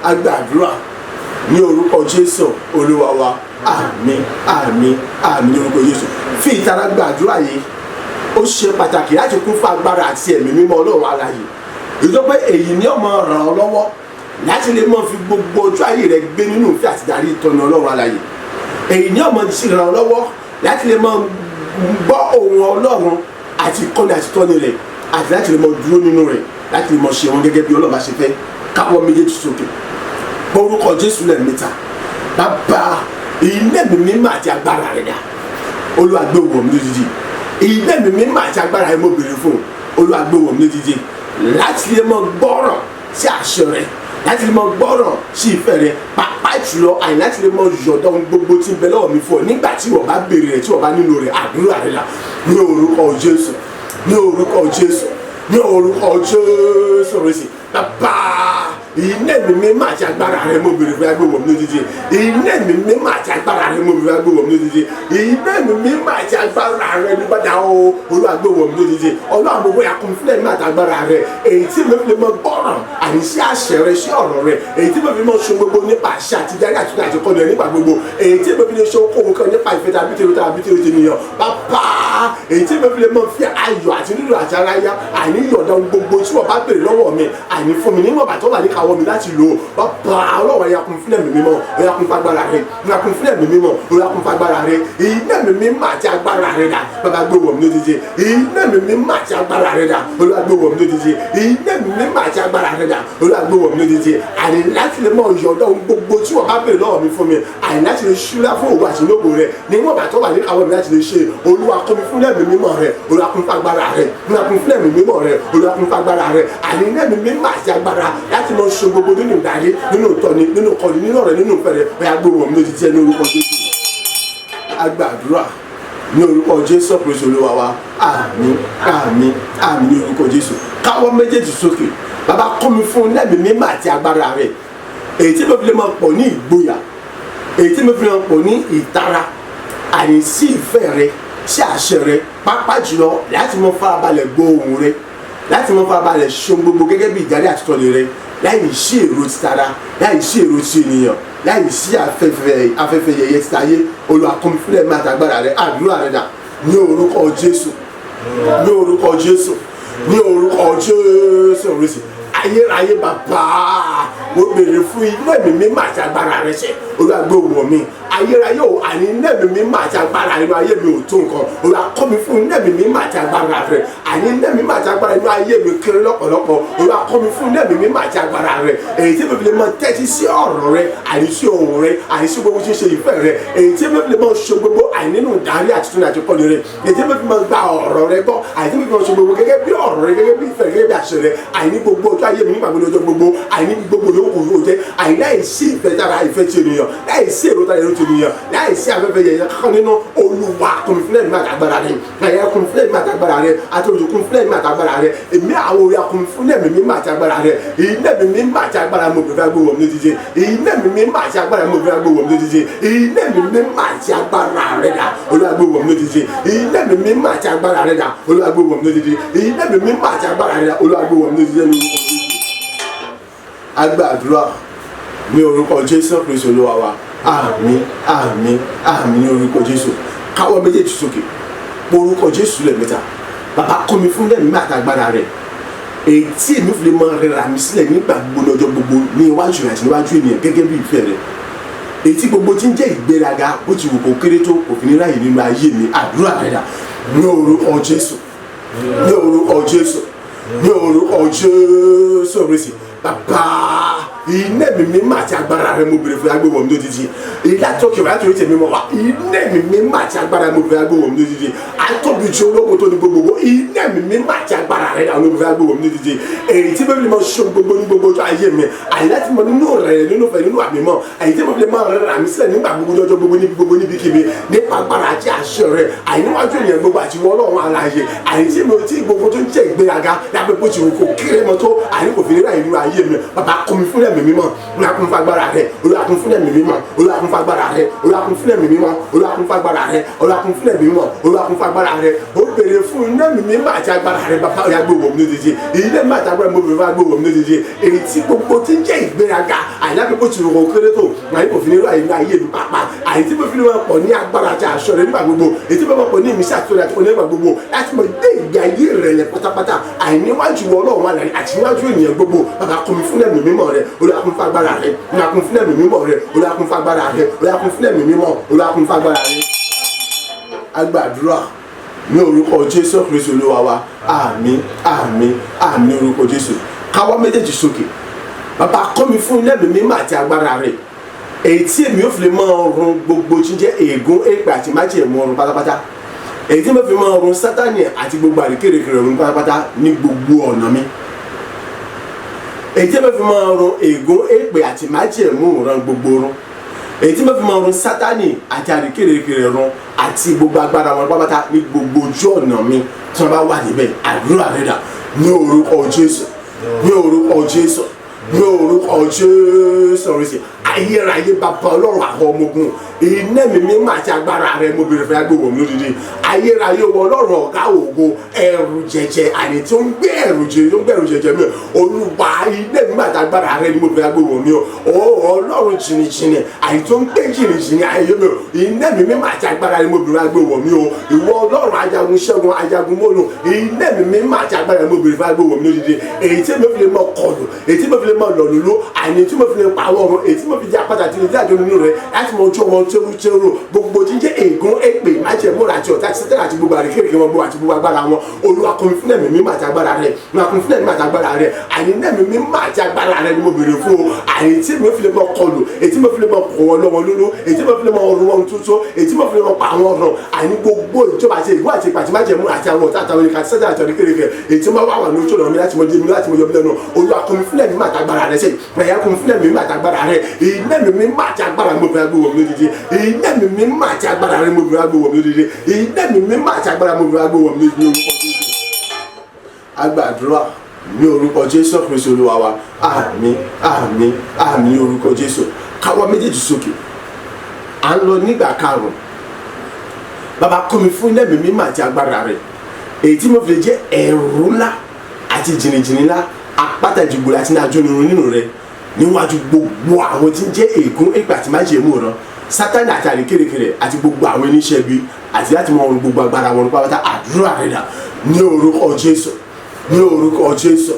A gbàdúrà ní orúkọ Jésù Olúwa wa. Àmín, àmín, àmín ní orúkọ Jésù. Fi ìtara gbàdúrà yìí. Ó ṣe pàtàkì láti kún fún agbára àti ẹ̀mí mímọ́ Ọlọ́run alààyè, ìjọ pé èyí ni ó máa ràn ọ́ lọ́wọ́ láti lè máa fi gbogbo ọjọ́ ayé rẹ gbé nínú ìfẹ́ àti ìdarí ìtọ́ni Ọlọ́run alààyè. Èyí ni ó máa ti ràn ọ́ lọ́wọ́ láti lè máa gbọ́ ohùn Ọlọ́run àti ìkọ́ni àti ìtọ́ni rẹ̀, àti láti lè máa dúró nínú rẹ̀, láti lè máa ṣe wọn gẹ́gẹ́ bí Ọlọ́run bá ṣe fẹ́. Káwọ́ méjèèjì sókè, orúkọ Jésù lẹ́ẹ̀mẹ́ta. Bàbá, iná mi mímọ́ àti agbára rẹ̀ dà? Olúwa gbé wọ̀ mí lójijì. Iná mi mímọ́ àti agbára rẹ̀ mo béèrè fún. Olúwa gbé wọ̀ mí lójijì láti lè mọ gbọ́ràn sí àṣẹ rẹ̀, láti lè mọ gbọ́ràn sí ìfẹ́ rẹ̀, pàápàá jùlọ àyè láti lè mọ yọ̀dọ̀ ohun gbogbo tí ń bẹ lọ́wọ́ mi fún ọ nígbà tí wọ́n bá béèrè rẹ̀, tí wọ́n bá nílò rẹ̀. Àdúrà rẹ̀ là ní orúkọ Jésù, ní orúkọ Jésù, ní orúkọ Jésù Kristi. Bàbá, iná mi mímọ́ àti agbára rẹ̀ mo béèrè fún, agbé wọ̀ mí lójijì. Iná mi mímọ́ àti agbára rẹ̀ mo béèrè fún, agbé wọ̀ mí lójijì. Iná mi mímọ́ àti agbára rẹ̀ ní bàdà o. Olúwa gbé wọ̀ mí lójijì. Ọlọ́run gbogbo yà kún fúnlẹ̀ mímọ́ àti agbára rẹ̀, èyí tí mi fi lè mọ gbọ́ràn àní sí àṣẹ rẹ̀, sí ọ̀rọ̀ rẹ̀, èyí tí mi fi mọ ṣe gbogbo nípa àṣẹ àti ìdarí àti àti kọ́ni rẹ̀ nígbà gbogbo, èyí tí mi fi lè ṣe okòwò kan nípa ìfẹ́ tàbí tèrò tàbí tèrò tènìyàn. Bàbá, èyí tí mi fi lè mọ fi ayọ̀ àti nílò àti aráyá àní yọ̀dá gbogbo tí wọ́n bá béèrè lọ́wọ́ mi, àní fún mi níwọ̀n bàtọ́ wà ní káwọ́ mi láti lò ó. Bàbá, Ọlọ́run, ẹ̀yà kún fúnlẹ̀ mi mímọ́, ẹ̀yà kún fagbára rẹ̀, ẹ̀yà kún fúnlẹ̀ mi mímọ́, ẹ̀yà kún fagbára rẹ̀. Iná mi mímọ́ àti agbára rẹ̀ dà? Bàbá, gbé wọ̀ mí lójijì. Iná mi mímọ́ àti agbára rẹ̀ dà? Olúwa gbé wọ̀ mí lójijì. Iná mi mímọ́ àti agbára rẹ̀ dà? Olúwa gbé wọ̀ mí lójijì, àní láti lè mọ yọ̀dọ̀ ohun gbogbo tí wọ́n bá béèrè lọ́wọ́ mi fún mi, àní láti lè ṣúlá fún òwò àti lógo rẹ̀ níwọ̀n bàtọ́ wà ní káwọ́ mi láti lè ṣe. Olúwa kún mi fúnlẹ̀ mi mímọ́ rẹ̀. Olúwa kún fagbára rẹ̀. Olúwa kún fúnlẹ̀ mi mímọ́ rẹ̀. Olúwa kún fagbára rẹ̀, àní iná mi mímọ́ àti agbára láti lọ ṣe gbogbo nínú ìdarí, nínú ìtọ́ni, nínú ìkọ́ni, nínú ọ̀rẹ́, nínú ìfẹ́ rẹ̀. Bóyá gbé wọ̀ mí lójijì ní orúkọ Jésù. A gbàdúrà Ní orúkọ Jésù Kristi Olúwa wa, àmín, àmín, àmín ní orúkọ Jésù. Káwọ́ méjèèjì sókè. Bàbá, kọ́ mi fún lẹ́mìí mímọ́ àti agbára rẹ̀, èyí tí mo fi lè máa pọ̀ ní ìgboyà, èyí tí mo fi lè máa pọ̀ ní ìtara, àní sí ìfẹ́ rẹ, sí àṣẹ rẹ, pàápàá jùlọ láti mọ farabalẹ̀ gbọ́ ohùn rẹ, láti mọ farabalẹ̀ ṣe ohun gbogbo gẹ́gẹ́ bí ìdarí àti tọ́ni rẹ, láì sí èrò ti tara, láì sí èrò ti ènìyàn, láì sí afẹ́fẹ́ yẹyẹ ti ayé. Olúwa, kún mi fúnlẹ̀ máa tàgbára rẹ. Àdúrà rẹ dà? Ní orúkọ Jésù, ní orúkọ Jésù, ní orúkọ Jésù Kristi. Ayérayé bàbá, mo béèrè fún iná ẹ̀mí mímọ́ àti agbára rẹ ṣe. Olúwa, gbé wọ̀ mí. Ayérayé o, àní iná ẹ̀mí mímọ́ àti agbára inú ayé mi ò tó nǹkan. Olúwa, kọ́ mi fún iná ẹ̀mí mímọ́ àti agbára rẹ. Àní iná ẹ̀mí mímọ́ àti agbára inú ayé mi kéré lọ́pọ̀lọpọ̀. Olúwa, kọ́ mi fún iná ẹ̀mí mímọ́ àti agbára rẹ, èyí tí mo fi lè máa tẹ́tí sí ọ̀rọ̀ rẹ, àní sí ohùn rẹ, àní sí gbogbo tí ń ṣe ìfẹ́ rẹ, èyí tí mo fi lè máa ṣe gbogbo àní nínú ìdarí àti tún àti kọ́ni rẹ, èyí tí mo fi máa gba ọ̀rọ̀ rẹ gbọ́, àní tí mo fi máa ṣe gbogbo gẹ́gẹ́ bí ọ̀rọ̀ rẹ, gẹ́gẹ́ bí ìfẹ́ rẹ, gẹ́gẹ́ bí àṣẹ rẹ, àní gbogbo ọjọ́ ayé mi, nígbà gbogbo, ọjọ́ gbogbo, àní gbogbo yòókù yóò jẹ́, àní láì sí ìfẹ́ tára ìfẹ́ ti ènìyàn, láì sí èrò tára èrò ti ènìyàn, láì sí afẹ́fẹ́ yẹ̀yẹ́ kankan nínú. Olúwa, kún fún ẹ̀mí àtàgbára rẹ. Ẹ̀yà, kún fún ẹ̀mí àtàgbára rẹ. Àti òjò, kún fún ẹ̀mí àtàgbára rẹ. Èmi àwọn orí, kún fún ẹ̀mí mímọ́ àti agbára rẹ. Iná ẹ̀mí mímọ́ àti agbára mo bẹ̀rẹ̀ agbó wọ̀ mí lójijì. Iná ẹ̀mí mímọ́ àti agbára mo bẹ̀rẹ̀ agbó wọ̀ mí lójijì. Iná ẹ̀mí mímọ́ àti agbára rẹ dà? Olúwa, gbé wọ̀ mí lójijì. Iná ẹ̀mí mímọ́ àti agbára rẹ dà? Olúwa, gbé wọ̀ mí lójijì. Iná ẹ̀mí mímọ́ àti agbára rẹ dà? Olúwa, gbé wọ̀ mí lójijì ní orúkọ Jésù. Agbàdúrà ní orúkọ Jésù Kristi Olúwa wa, àmín, àmín, àmín ní orúkọ Jésù. Káwọ́ méjèèjì sókè, orúkọ Jésù lẹ́ẹ̀mẹ́ta. Bàbá, kọ́ mi fún lẹ́mìí àtàgbára rẹ̀, èyí tí èmi fi lè máa rẹra mi sílẹ̀ nígbà gbogbo, lọ́jọ́ gbogbo, ní iwájú rẹ̀ àti níwájú ènìyàn, gẹ́gẹ́ bí ìfẹ́ rẹ̀, èyí tí gbogbo tí ń jẹ́ ìgbéraga, bó ti wù kó kéré tó, kò fi ní ráyè nínú ayé mi. Àdúrà rẹ̀ dà? Ní orúkọ Jésù, ní orúkọ Jésù, ní orúkọ Jésù Kristi. Bàbá, iná ẹ̀mí mímọ́ àti agbára rẹ mo bèrè fún, agbéwọ̀ mi lójijì. Ilé àtọ́kẹ́ wà látòrí tèmi mọ́ wa. Iná ẹ̀mí mímọ́ àti agbára mo bèrè agbéwọ̀ mi lójijì. Atóbi ju ológun tó ní gbogbogbò, iná ẹ̀mí mímọ́ àti agbára rẹ àwọn olùfẹ́ agbéwọ̀ mi lójijì, èyí tí bẹ́ẹ̀ ni mo ṣe gbogbo ní gbogbo ọjọ́ ayé mi, àyè láti mọ nínú rẹ̀, nínú fẹ́, nínú àmì mọ́, àyè tí mo fi lè máa rẹ̀ àmì sílẹ̀ nígbà gbogbo, lọ́jọ́ gbogbo, níbi gbogbo, níbikíbi, nípa agbára àti àṣẹ rẹ̀, àyè níwájú ènìyàn gbogbo àti wọn Ọlọ́run alààyè, àyè tí mo tí gbogbo tó ń jẹ́ ìgbéraga lábẹ́ bó ti wù kó kéré mọ́ tó, àyè kò fi ní ráyè nínú ayé mi. Bàbá, kọ́ mi fún ẹ̀mí mímọ́. Olúwa, kún fún agbára rẹ̀. Olúwa, kún fún ẹ̀mí mímọ́. Olúwa, kún fún agbára rẹ̀. Olúwa, kún fún ẹ̀mí mímọ́. Olúwa, kún fún agbára rẹ̀. Olúwa, kún fún ẹ̀mí mímọ́. Olúwa, kún fún agbára rẹ̀. Ó béèrè fún iná ẹ̀mí mímọ́ àti agbára rẹ̀. Bàbá, ọ̀yà gbé wọ̀ mí lójijì. Iná ẹ̀mí àti agbára mo béèrè fún, agbé wọ̀ mí lójijì, èyí tí gbogbo tí ń jẹ́ ìgbéraga, àyàfi bó ti wù kó kéré tó, àyè kò fi ní ráyè nínú ayé mi pàápàá, àyè tí mo fi ní wọn pọ̀ ní agbára àti àṣọ rẹ̀ nígbà gbogbo, èyí tí mo pọ̀ ní ìmísí àti ọ̀rẹ́ àti onígbà gbogbo, láti mọ dé ìgbé ayé rẹ̀ lẹ̀ pátápátá, àìníwájú Ọlọ́run àlàyé àti níwájú ènìyàn gbogbo. Bàbá, kún mi fún ẹ̀mí mímọ́ rẹ̀. Olúwa, kún fún agbára rẹ̀. Olúwa, kún fún ẹ̀mí mímọ́ rẹ̀. Olúwa, kún fún agbára rẹ̀. Olúwa, kún fún ẹ̀mí mímọ́. Olúwa, kún fún agbára rẹ̀. Agbàdúrà ní orúkọ Jésù Kristi Olúwa wa, àmín, àmín, àmín ní orúkọ Jésù. Káwọ́ méjèèjì sókè. Bàbá, kọ́ mi fún ẹ̀mí mímọ́ àti agbára rẹ̀, èyí tí èmi ò fi lè máa run gbogbo tí ń jẹ́ ègún, èpè àti májèmú ọrùn pátápátá, èyí tí mo fi máa run Sátánì àti gbogbo àríkèrèkèrè ọ̀run pátápátá ní gbogbo ọ̀nà mi, èyí tí mo fi máa run ègún, èpè àti májèmú ran gbogbo run, èyí tí mo fi máa run Sátánì àti àríkèrèkèrè run àti gbogbo agbára wọn pátápátá ní gbogbo ojú ọ̀nà mi tí wọ́n bá wà níbẹ̀. Àdúrà rẹ̀ dà? Ní orúkọ Jésù, ní orúkọ Jésù, ní orúkọ Jésù Kristi. Ayérayé bàbá, Ọlọ́run àwọn ọmọ ogun, iná ẹ̀mí mímọ́ àti agbára rẹ mo bèrè fún, agbèwò mi lódìdí. Ayérayé wọ Ọlọ́run ọ̀gá ògo, ẹ̀rù jẹjẹ, àní tó ń gbé ẹ̀rù jẹjẹ, tó ń gbé ẹ̀rù jẹjẹ mi, Olúwa, iná ẹ̀mí mímọ́ àti agbára rẹ ni mo bèrè agbèwò mi o. Ọlọ́run jìnnìjìnnì, àní tó ń gbé jìnnìjìnnì ayé mi o, iná ẹ̀mí mímọ́ àti agbára rẹ mo bèrè agbèwò mi o. Ìwọ Ọlọ́run ajagun ṣẹ́gun, ajagun mọ́nu, iná ẹ̀mí mímọ́ àti agbára rẹ mo bèrè fún, agbèwò mi lódìdí, èyí tí mo fi lè mọ kọlù, èyí tí mo fi lè mọ lọ̀lúlú, àní tí mo fi lè pa àwọn ọ̀run, èyí tí mo fi jẹ́ apáta àti ilé àjọ nínú rẹ̀, láti mọ ojú ọmọ tẹ́rù gbogbo tí ń jẹ́ ègún, èpè, májẹ̀múra àti ọ̀tá àti Sátánì àti gbogbo àríkèrèké wọn gbogbo àti gbogbo agbára wọn. Olúwa, kún mi fún ẹ̀mí mímọ́ àti agbára rẹ̀. Olúwa, kún mi fún ẹ̀mí àti agbára rẹ̀. Àní ẹ̀mí mímọ́ àti agbára rẹ̀ ni mo béèrè fún o, àní tí mi fi lè mọ kọlù, èyí tí mo fi lè mọ kọ̀ wọ́n lọ́wọ́ lóló, èyí tí mo fi lè mọ ọrùn wọn tuntun, èyí tí mo fi lè mọ pa àwọn ọ̀ràn, àní gbogbo ìjọba àti ìgbó àti ìpàtí májẹ̀mú àti àwọn ọ̀tá àtàwọn ìka sẹ́jà àti ọ̀dẹ́kẹ̀rẹ̀kẹ̀, èyí tí mo wà wà lójú ọ̀nà mi láti mọ dé mi láti mọ yọ mí lẹ́nu. Olúwa, kún mi fúnlẹ̀ mi máa tagbára rẹ sẹ́yìn, ẹ̀yà kún mi fúnlẹ̀ mi máa tagbára rẹ, iná mi mi máa ti agbára mo fi agbó wọ̀ mí lódìdí, iná mi mi máa ti agbára rẹ mo fi agbó wọ̀ mí lódìdí, iná mi mi máa ti agbára mo fi agbó wọ̀ mí lódìdí. Orúkọ Jésù agbàdúrà, ní orúkọ Jésù Kristu Olúwa wa. Àmín, àmín, àmín ní orúkọ Jésù. Káwọ́ méjèèjì sókè, à ń lọ nígbà karùn-ún. Bàbá, kọ́ mi fún ẹ̀mí mímọ́ àti agbára rẹ̀, èyí tí mo fi lè jẹ́ ẹ̀rù ńlá àti jìnnìjìnnì ńlá, apáta ìdìgbò àti ní ajónirun nínú rẹ̀, níwájú gbogbo àwọn tí ń jẹ́ ègún, èpè àti májèmú rẹ̀, Sátani àti àríkèrèkèrè àti gbogbo àwọn oníṣẹ́ ibi, àti láti mọ ohun gbogbo agbára wọn pátápátá. Àdúrà rẹ̀ dà? Ní orúkọ Jésù, ní orúkọ Jésù,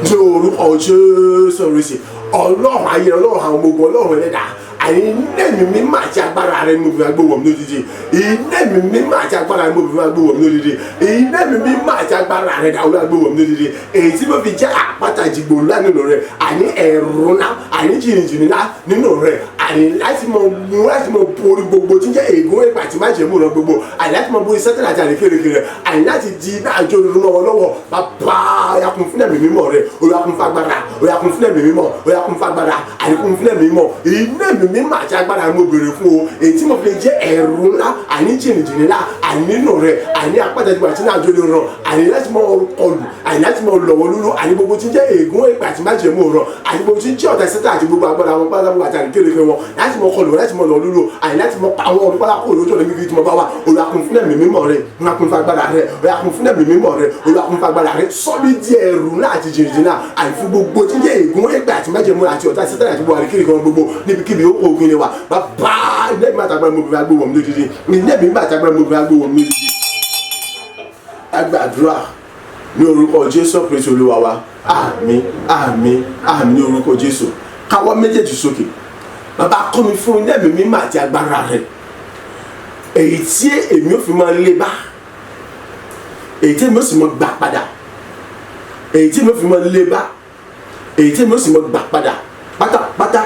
ní orúkọ Jésù rẹ̀, Ọlọ́run ayé, Ọlọ́run àwọn ọmọ ogun, Ọlọ́run ẹlẹ́dàá, àní iná mi mímọ́ àti agbára rẹ mo fi máa gbé wọ̀ mí lódìdí. Iná mi mímọ́ àti agbára rẹ mo fi máa gbé wọ̀ mí lódìdí. Iná mi mímọ́ àti agbára rẹ dàwọ́ máa gbé wọ̀ mí lódìdí, èyí tí mo fi jẹ́ àpáta ìjìgbò ńlá nínú rẹ, àní ẹ̀rù ńlá, àní jìnnìjìnnì ńlá nínú rẹ, àní láti mọ mú láti mọ borí gbogbo tí ń jẹ́ ègún, èpè àti májẹ̀mú rẹ gbogbo, àní láti mọ borí Sátánì àti àríkèrèkèrè, àní láti di iná àjò rúrú mọ́ wọn lọ́wọ́. Bàbá, yakun fún ẹ̀mí mímọ́ rẹ. Olúwa, kún fún agbára. Olúwa, kún fún ẹ̀mí mímọ́. Olúwa, kún fún agbára, àní kún fún ẹ̀mí mímọ́. Iná ẹ̀mí mímọ́ àti agbára mo béèrè fún o, èyí tí mo fi jẹ́ ẹ̀rù ńlá, àní jìnnìjìnnì ńlá, àní nínú rẹ, àní apáta ìdìbò àti náà àjò rọ, àní láti mọ kọlù, àní láti mọ lọ́wọ́ lúlú, àní gbogbo tí ń jẹ́ ègún, èpè àti májẹ̀mú rọ, àní gbogbo tí ń jẹ́ ọ̀tá Sátánì àti gbogbo agbára wọn pátákó àti àríkèrèkè wọn, láti mọ kọlù, láti mọ lọ lúlú, àní láti mọ pa àwọn ọdún pátákó lójú ọ̀nà mímí tí mo bá wà. Olúwa, kún fún ẹ̀mí mímọ́ rẹ. Olúwa, kún fún agbára rẹ. Olúwa, kún fún ẹ̀mí mímọ́ rẹ. Olúwa, kún fún agbára rẹ. Sọ́mi di ẹ̀rù ńlá àti jìnnìjìnnà àní fún gbogbo tí ń jẹ́ ègún, èpè àti májẹ̀mú àti ọ̀tá Sátánì àti gbogbo àríkèrèkè wọn gbogbo níbikíbi ó kó ogun ilé wa. Bàbá, ilé mi àtàgbára mo fi agbó wọ̀ mí lódìdí. Ilé mi àtàgbára mo fi agbó wọ̀ mí lódìdí. Agbàdúrà ní orúkọ Jésù Kristu Olúwa wa. Àmín, àmín, àmín ní orúkọ Jésù. Káwọ́ méjèèjì sókè. Bàbá, kọ́ mi fún ilé mi mímọ́ àti agbára rẹ̀, èyí tí èmi ò fi máa lé bá, èyí tí èmi ò sì máa gbà padà, èyí tí èmi ò fi máa lé bá, èyí tí èmi ò sì máa gbà padà pátápátá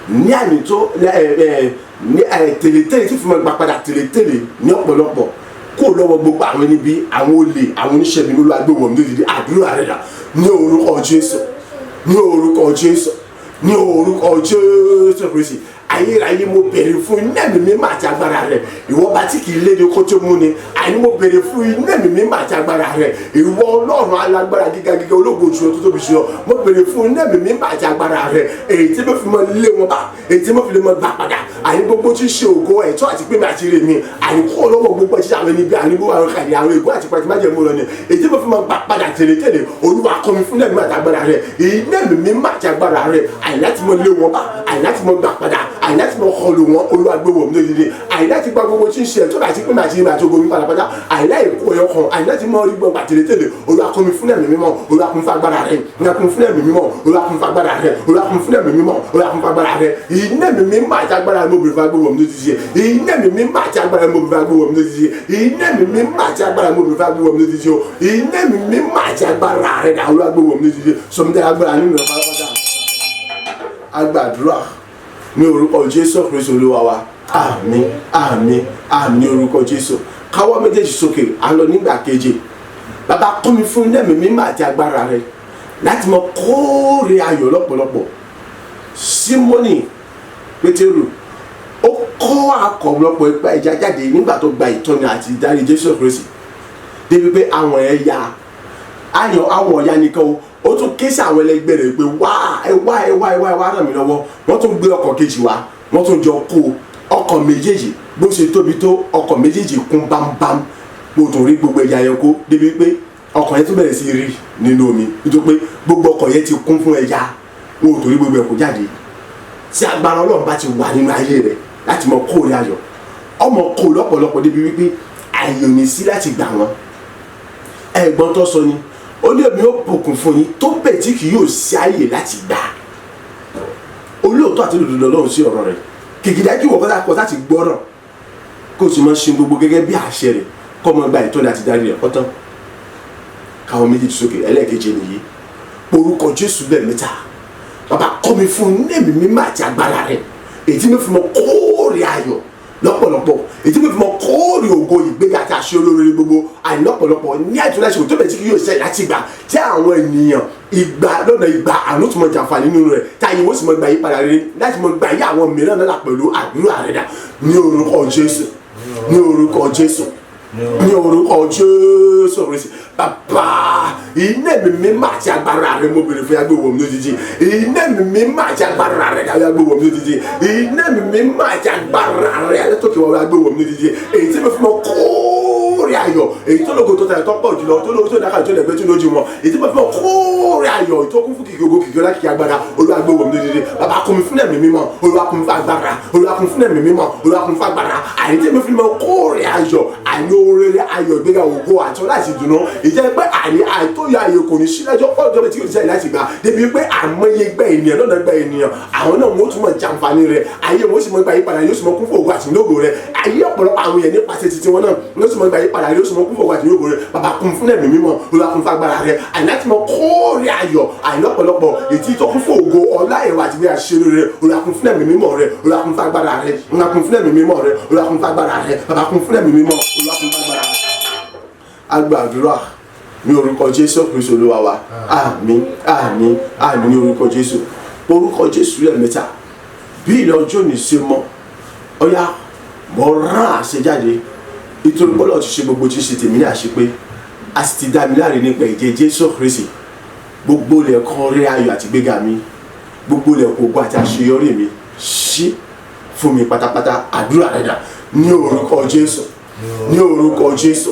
ní ànító ẹ ẹ ní ẹ tèlé-tèlé, tí fi máa gbà padà tèlé-tèlé ní ọ̀pọ̀lọpọ̀, kó lọ́wọ́ gbogbo àwọn níbi àwọn olè, àwọn oníṣẹ́ mi. Olúwa, gbé wọ̀ mí lódìdí. Àdúrà rẹ̀ dà? Ní orúkọ Jésù, ní orúkọ Jésù, ní orúkọ Jésù Kristi, ayérayé, mo béèrè fún iná ẹ̀mí mímọ́ àti agbára rẹ̀. Ìwọ bá tí kìí léde kó tó mú ni, àní mo béèrè fún iná ẹ̀mí mímọ́ àti agbára rẹ̀. Ìwọ Ọlọ́run alágbára gíga gíga, ológo jùlọ, tó tóbi jùlọ, mo béèrè fún iná ẹ̀mí mímọ́ àti agbára rẹ̀, èyí tí mo fi mọ lé wọn bá, èyí tí mo fi lè mọ gbà padà, àní gbogbo tí ń ṣe ògo, ẹ̀tọ́ àti pé mi àti ire mi, àní kó lọ́wọ́ gbogbo ẹ̀ṣẹ̀ àwọn ẹni bí, àní gbogbo àwọn kàdé, àwọn ègún àti pàtí májẹ̀mú lọ ni, èyí tí mo fi mọ gbà padà tẹ̀lé-tẹ̀lé. Olúwa, kọ́ mi fún ẹ̀mí àti agbára rẹ̀, iná ẹ̀mí mímọ́ àti agbára rẹ̀, àní láti mọ lé wọn bá, àní láti mọ gbà padà, àní láti mọ kọlù wọn. Olúwa, gbé wọ̀ mí lódìdí, àní láti gba gbogbo tí ń ṣe ẹ̀tọ́ àti pé mi àti ire àti ògo mi pátápátá, àní láì kó ẹyọ kan, àní láti mọ rí gbọ̀ngbà tẹ̀lé-tẹ̀lé. Olúwa, kọ́ mi fún ẹ̀mí mímọ́. Olúwa, kún fún agbára rẹ̀. Olúwa, kún fún ẹ̀mí mímọ́. Olúwa, kún fún agbára rẹ̀. Olúwa, kún fún ẹ̀mí mímọ́. Olúwa, kún fún agbára rẹ̀. Iná ẹ̀mí mímọ́ àti agbára rẹ̀, mo bèrè fún agbé wọ̀ mí lódìdí. Iná ẹ̀mí mímọ́ àti agbára rẹ̀, mo bèrè fún agbé wọ̀ mí lódìdí. Iná ẹ̀mí mímọ́ àti agbára rẹ̀, mo bèrè fún agbé wọ̀ mí lódìdí o. Iná ẹ̀mí mímọ́ àti agbára rẹ̀ dà. Olúwa, gbé wọ̀ mí lódìdí. Sọmídẹ́ agbára nínú ẹ̀ pátápátá. Agbàdúrà ní orúkọ Jésù Kristu Olúwa wa. Àmín, àmín, àmín ní orúkọ Jésù. Káwọ́ méjèèjì sókè, à ń lọ nígbà keje. Bàbá, kọ́ mi fún ẹ̀mí mímọ́ àti agbára rẹ̀ láti mọ kóòrè ayọ̀ lọ́pọ̀lọpọ̀. Símónì Pétérù, ó kọ́ àkọ́lọpọ̀ ipa ẹja jáde nígbà tó gba ìtọ́ni àti ìdarí Jésù Kristi, débi pé àwọn ẹ̀yà ayọ̀, àwọn ọ̀yà nìkan o, ó tún ké sí àwọn ẹlẹgbẹ́ rẹ̀ pé, "Wá, ẹ wá, ẹ wá, ẹ wá, ẹ wá ràn mí lọ́wọ́." Wọ́n tún gbé ọkọ̀ kejì wá, wọ́n tún jọ kó ọkọ̀ méjèèjì. Bó ṣe tóbi tó, ọkọ̀ méjèèjì kún bámbám. Mo tún rí gbogbo ẹja yẹn kó, débi pé ọkọ̀ yẹn tún bẹ̀rẹ̀ sí rí nínú omi, nítorí pé gbogbo ọkọ̀ yẹn ti kún fún ẹja. Wọn ò torí gbogbo ẹ̀ kó jáde. Tí agbára Ọlọ́run bá ti wà nínú ayé rẹ̀ láti mọ kóore ayọ̀, ọmọ kó lọ́pọ̀lọpọ̀, débi wípé àyè ò ní sí láti gbà wọ́n. Ẹ̀gbọ́n tó sọ ni ó ní, "Èmi ó bùkún fún yín tó bẹ̀ tí kì yóò sí àyè láti gbà." Olóòótọ́ àti olódodo Ọlọ́run sí ọ̀rọ̀ rẹ̀. Kìkìdá kí wọ́n kọ́ta kọ́ láti gbọ́rọ̀, kó o sì máa ṣe gbogbo gẹ́gẹ́ bí àṣẹ rẹ̀, kọ́ mọ gba ìtọ́ni àti darí rẹ̀ ọ̀tán. Káwọn méjèèjì sókè, ẹlẹ́ẹ̀kejì nìyí. Orúkọ Jésù lẹ́ẹ̀mẹ́ta. Bàbá kọ́ mi fún ní ẹ̀mí mímọ́ àti agbára rẹ̀, èyí tí mi fi mọ kóòrè ayọ̀ lọ́pọ̀lọpọ̀, èyí tí mi fi mọ kóòrè ògo, ìgbéga àti àṣeyọrí olóore gbogbo àìlọ́pọ̀lọpọ̀ ní àìtúndà ìṣòro tó bẹ̀ tí kì yóò ṣe láti gbà tí àwọn ènìyàn ìgbà lọ́nà ìgbà àánú tó mọ jàǹfààní nínú rẹ̀, tí ayé wọ́n sì mọ gbà yí padà rere láti mọ gbà yí àwọn mìíràn náà pẹ̀lú. Àdúrà rẹ̀ dà ní orúkọ Jésù, ní orúkọ Jésù, ní orúkọ Jésù Kristi. Bàbá, iná mi mímọ́ àti agbára rẹ mo bèrè fún, yàgbé wọ̀ mí lójijì. Iná mi mímọ́ àti agbára rẹ, yàgbé wọ̀ mí lójijì. Iná mi mímọ́ àti agbára rẹ alẹ́tòkè wọ̀, yàgbé wọ̀ mí lójijì, èyí tí mo fi mọ kóòrè ayọ̀, èyí tó lógo tó tayọ̀ tó pọ̀ jùlọ, tó lógo tó dákà tó lẹ́gbẹ́ tó lójú wọn, èyí tí mo fi mọ kóòrè ayọ̀ tó kún fún kìkì ògo, kìkì ọlá, kìkì agbára. Olúwa gbé wọ̀ mí lójijì. Bàbá, kún mi fún ẹ̀mí mímọ́. Olúwa, kún mi fún agbára. Olúwa, kún mi fún ẹ̀mí mímọ́. Olúwa, kún mi fún agbára, àyè tí mo fi mọ kóòrè ayọ̀, àní oore ayọ̀, ìgbéga, ògo àti ọlá àti ìdùnnú, ìjẹ́ pé àní àìtóyọ ayò kò ní sí lẹ́jọ́ ọjọ́ tí yóò jẹ́ láti gbà débi pé àmọye gbẹ ènìyàn lọ́nà gbẹ ènìyàn, àwọn náà wọ́n tún mọ̀ jàǹfààní rẹ̀, ayé wọn sì mọ̀ gba yípadà, yóò sì mọ̀ kún fún ògo àti ìlógo rẹ̀. Ayé ọ̀pọ̀lọpọ̀ àwọn èèyàn nípasẹ̀ títí wọn náà yóò sì mọ̀ gba yípadà, yóò sì mọ̀ kún fún ògo àti ìlógo rẹ̀. Bàbá, kún fún ẹ̀mí mímọ́. Olúwa, kún fún agbára rẹ̀, àní láti mọ̀ kóòrè ayọ̀ àìlọ́pọ̀lọpọ̀, ètí tó kún fún ògo, ọlá, ẹ̀wà àti bí a ṣe rere. Olúwa, kún fún ẹ̀mí mímọ́ rẹ̀. Olúwa, kún fún agbára rẹ̀. Olúwa, kún fún ẹ̀mí mímọ́ rẹ̀. Olúwa, kún fún agbára rẹ̀. Bàbá, kún fún ẹ̀mí mímọ́. Olúwa, kún fún agbára rẹ̀. Agbàdúrà ní orúkọ Jésù Kristu Olúwa wa. Àmín, àmín, àmín ní orúkọ Jésù. Orúkọ Jésù lẹ́ẹ̀mẹ́ta. Bí ilẹ̀ ọjọ́ ní ṣe mọ́, ọ̀yá, mo rán àṣẹ jáde, nítorí bọ́lá ti ṣe gbogbo tí ń ṣe tèmi ní àṣepé, a sì ti dá mi láre nípa ẹ̀jẹ̀ Jésù Kristi. Gbogbo ilẹ̀kùn rí ayọ̀ àti gbéga mi, gbogbo ilẹ̀kùn ògo àti àṣeyọrí mi, ṣí fún mi pátápátá. Àdúrà rẹ̀ dà ní orúkọ Jésù, ní orúkọ Jésù,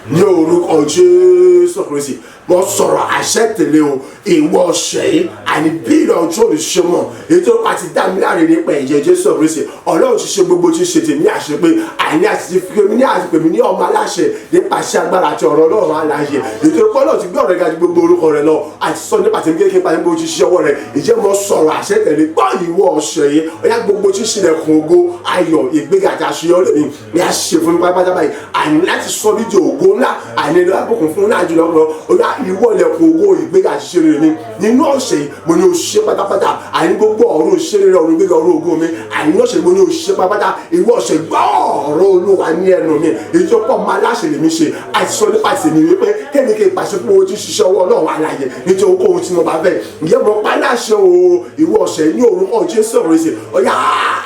ní orúkọ Jésù Kristi. Mo sọ̀rọ̀ àṣẹ tẹ̀lé o. Ìwọ ọ̀sẹ̀ yìí, àní bí ilẹ̀ ọjọ́ òní ṣe mọ̀, èyí tó pa ti dá mi láre nípa ẹ̀jẹ̀ Jésù Kristi, Ọlọ́run ti ṣe gbogbo tí ń ṣe tèmi àṣẹ pé àní àti ti fi mi ní àti pèmí ní ọmọ aláṣẹ nípasẹ̀ agbára àti ọ̀rọ̀ Ọlọ́run aláṣẹ, èyí tó kọ́ náà ti gbé ọ̀rẹ́ ga ju gbogbo orúkọ rẹ̀ lọ, àti sọ nípa tèmi kékeré pa nípa ojú ṣiṣẹ́ ọwọ́ rẹ̀. Ìjẹ́ mo sọ̀rọ̀ àṣẹ tẹ̀lé. Gbọ́, ìwọ ọ̀sẹ̀ yìí, ọ̀yá, gbogbo tí ń ṣílẹ̀kùn ògo, ayọ̀, ìgbéga àti àṣeyọrí mi ni a ṣe fún mi pátápátá báyìí, àní láti sọ nídìí ògo ńlá, àní lábùkún fún ńlá jùlọ lọ. Ọ̀yá, ìwọ ilẹ̀kùn ògo, ìgbéga, àṣìṣe rere mi nínú ọ̀sẹ̀ yìí, mo ní o ṣe pátápátá. Àní gbogbo ọ̀run ṣe rere, ọ̀run gbéga, ọ̀run ògo mi, àní ọ̀sẹ̀ mo ní o ṣe pátápátá. Ìwọ ọ̀sẹ̀, gbọ́ ọ̀rọ̀ Olúwa ní ẹnu mi, èyí tó pọ̀ máa láṣẹ lèmi ṣe, àti sọ nípa tèmi wípé kémi kí n pàṣẹ fún owó tí ń ṣiṣẹ́ ọwọ́ Ọlọ́run alààyè nítorí ohunkóhun tí mo bá fẹ́. Ìyẹn mo pa láṣẹ o. Ìwọ ọ̀sẹ̀, ní orúkọ Jésù ọ̀rọ̀ ìṣe, ọ̀yá,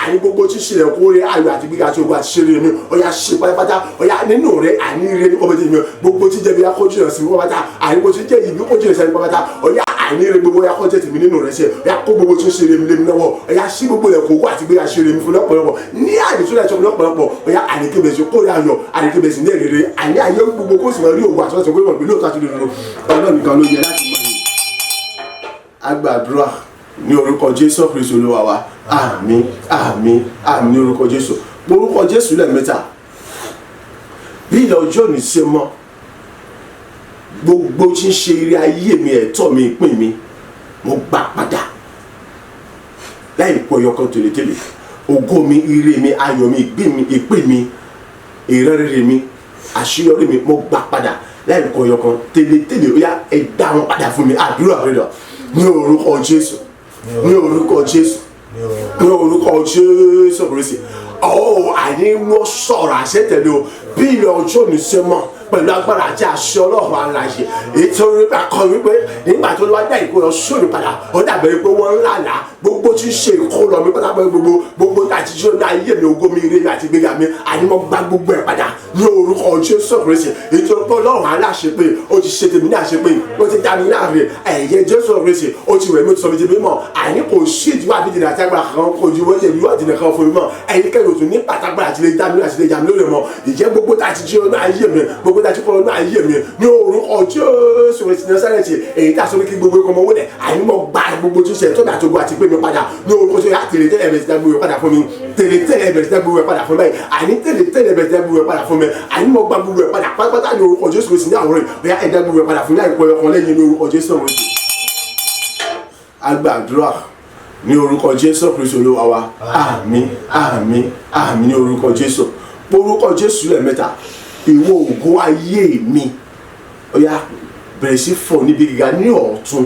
àní gbogbo tí ń ṣe ẹ̀kọ́ rẹ, ayọ̀ àti gbígbà àti ogun àti ṣe rere mi, ọ̀yá, ṣe pátápátá. Ọ̀yá, nínú rẹ, àní ire ní kọ́mọdé mi, gbogbo tí jẹ̀bi akójú rẹ̀ sí mi pátápátá, àní gbogbo tí jẹ́ ìbí kójú rẹ̀ sí mi pátápátá. Ọ̀yá, àní ire gbogbo ọ̀yá kọjá tèmi nínú rẹ̀ ṣe. Ọ̀yá, kó gbogbo tí ń ṣe rere mi lé mi lọ́wọ́. Ọ̀yá, ṣí gbogbo ẹ̀kọ́ owó àti gbéra ṣe rere mi fún lọ́pọ̀lọpọ̀ ní àyè tó lẹ́tọ̀ lọ́pọ̀lọpọ̀. Ọ̀yá, àníkébèsì kórè ayọ̀, àníkébèsì ní èrè, àní ayé gbogbo kó sì máa rí òwò àti ọ̀sẹ̀ gbogbo ìpínlẹ̀ òtún àti òdodo. Ọlọ́run nìkan ló yẹ láti máa yìn. Agbàdúrà ní orúkọ Jésù Kristu Olúwa wa. Àmín, àmín, àmín ní orúkọ Jésù. Orúkọ Jésù lẹ́ẹ̀mẹ́ta. Bí ilẹ̀ ọjọ́ òní ṣe mọ́, gbogbo tí ń ṣe eré ayé mi, ẹ̀tọ́ mi, ìpín mi, mo gbà padà láì kó ẹyọ kan tòlétòlé. Ògo mi, ire mi, ayọ̀ mi, ìgbín mi, ìpín mi, ìrẹ́rẹ́rẹ́ mi, àṣeyọrí mi, mo gbà padà láì kó ẹyọ kan tẹ́lẹ̀tẹ́lẹ̀. Ó yá, ẹ dá wọn padà fún mi. Àdúrà rẹ lọ ní orúkọ Jésù, ní orúkọ Jésù, ní orúkọ Jésù Kristi. Ọ̀ àní wọ́n sọ̀rọ̀ àṣẹ tẹ̀lé o. Bí ilẹ̀ ọjọ́ mi ṣe mọ̀, pẹ̀lú agbára àti àṣẹ Ọlọ́run alààyè, ètò akọ wípé nígbà tó wá dá ìkó lọ sóòrè padà, ó dàbẹ̀ pé wọ́n ń lálàá. Gbogbo tí ń ṣe ìkó lọ mi pátápátá, gbogbo àti tí ó ní ayé mi, ògo mi, ire mi àti ìgbéga mi, àní mo gba gbogbo ẹ̀ padà ní orúkọ Jésù Kristi. Ètò pé Ọlọ́run aláṣẹ pé ó ti ṣe tèmi ní àṣẹ pé ó ti dá mi láàrin ẹ̀yẹ Jésù Kristi, ó ti wẹ̀ mí, ó ti sọ mi ti mímọ́. Àní kò sí ìdíwọ́ àbí ìdènà àti agbára kan kò ju wọ́n ṣe ìdíwọ́ àti ìdènà kan fún mi mọ́. Ẹnikẹ́ni ò tún ní pàtàkì àti lè dá mi àti lè jà mí lórí mọ́. Ìjẹ́ gbogbo tá a ti jí ọ̀nà ayé mi, gbogbo tá a ti kọ́ ọ̀nà ayé mi, ní orúkọ Jésù Kristi Násárẹ́tì, èyí tá a sọ pé kí gbogbo ẹ̀kọ́ mọ wọlé, àní mo gba gbogbo tí ń ṣe tọ́jà tó gbọ́ àti pé mi padà ní orúkọ tó yà. Tèrè tẹ́lẹ̀ bẹ̀rẹ̀ sí dá gbogbo ẹ̀ padà fún mi. Tèrè tẹ́lẹ̀ bẹ̀rẹ̀ sí dá gbogbo ẹ̀ padà fún mi báyìí. Àní tèrè tẹ́lẹ̀ bẹ̀rẹ̀ sí dá gbogbo ẹ̀ padà fún mi. Àní mo gba gbogbo ẹ̀ padà pátápátá ní orúkọ Jésù Kristi ní àwòrán yìí. Ẹ dá gbogbo ẹ̀ padà fún mi láìpẹ́ ọkàn lẹ́yìn ní orúkọ Jésù Kristi. Agbàdúrà ní orúkọ Jésù Kristu Olúwa wa. Àmín, àmín, àmín ní orúkọ Jésù. Orúkọ Jésù lẹ́ẹ̀mẹ́ta. Ìwọ ògo ayé mi, ó yá, bẹ̀rẹ̀ sí fọ̀ níbi gíga ní ọ̀tún.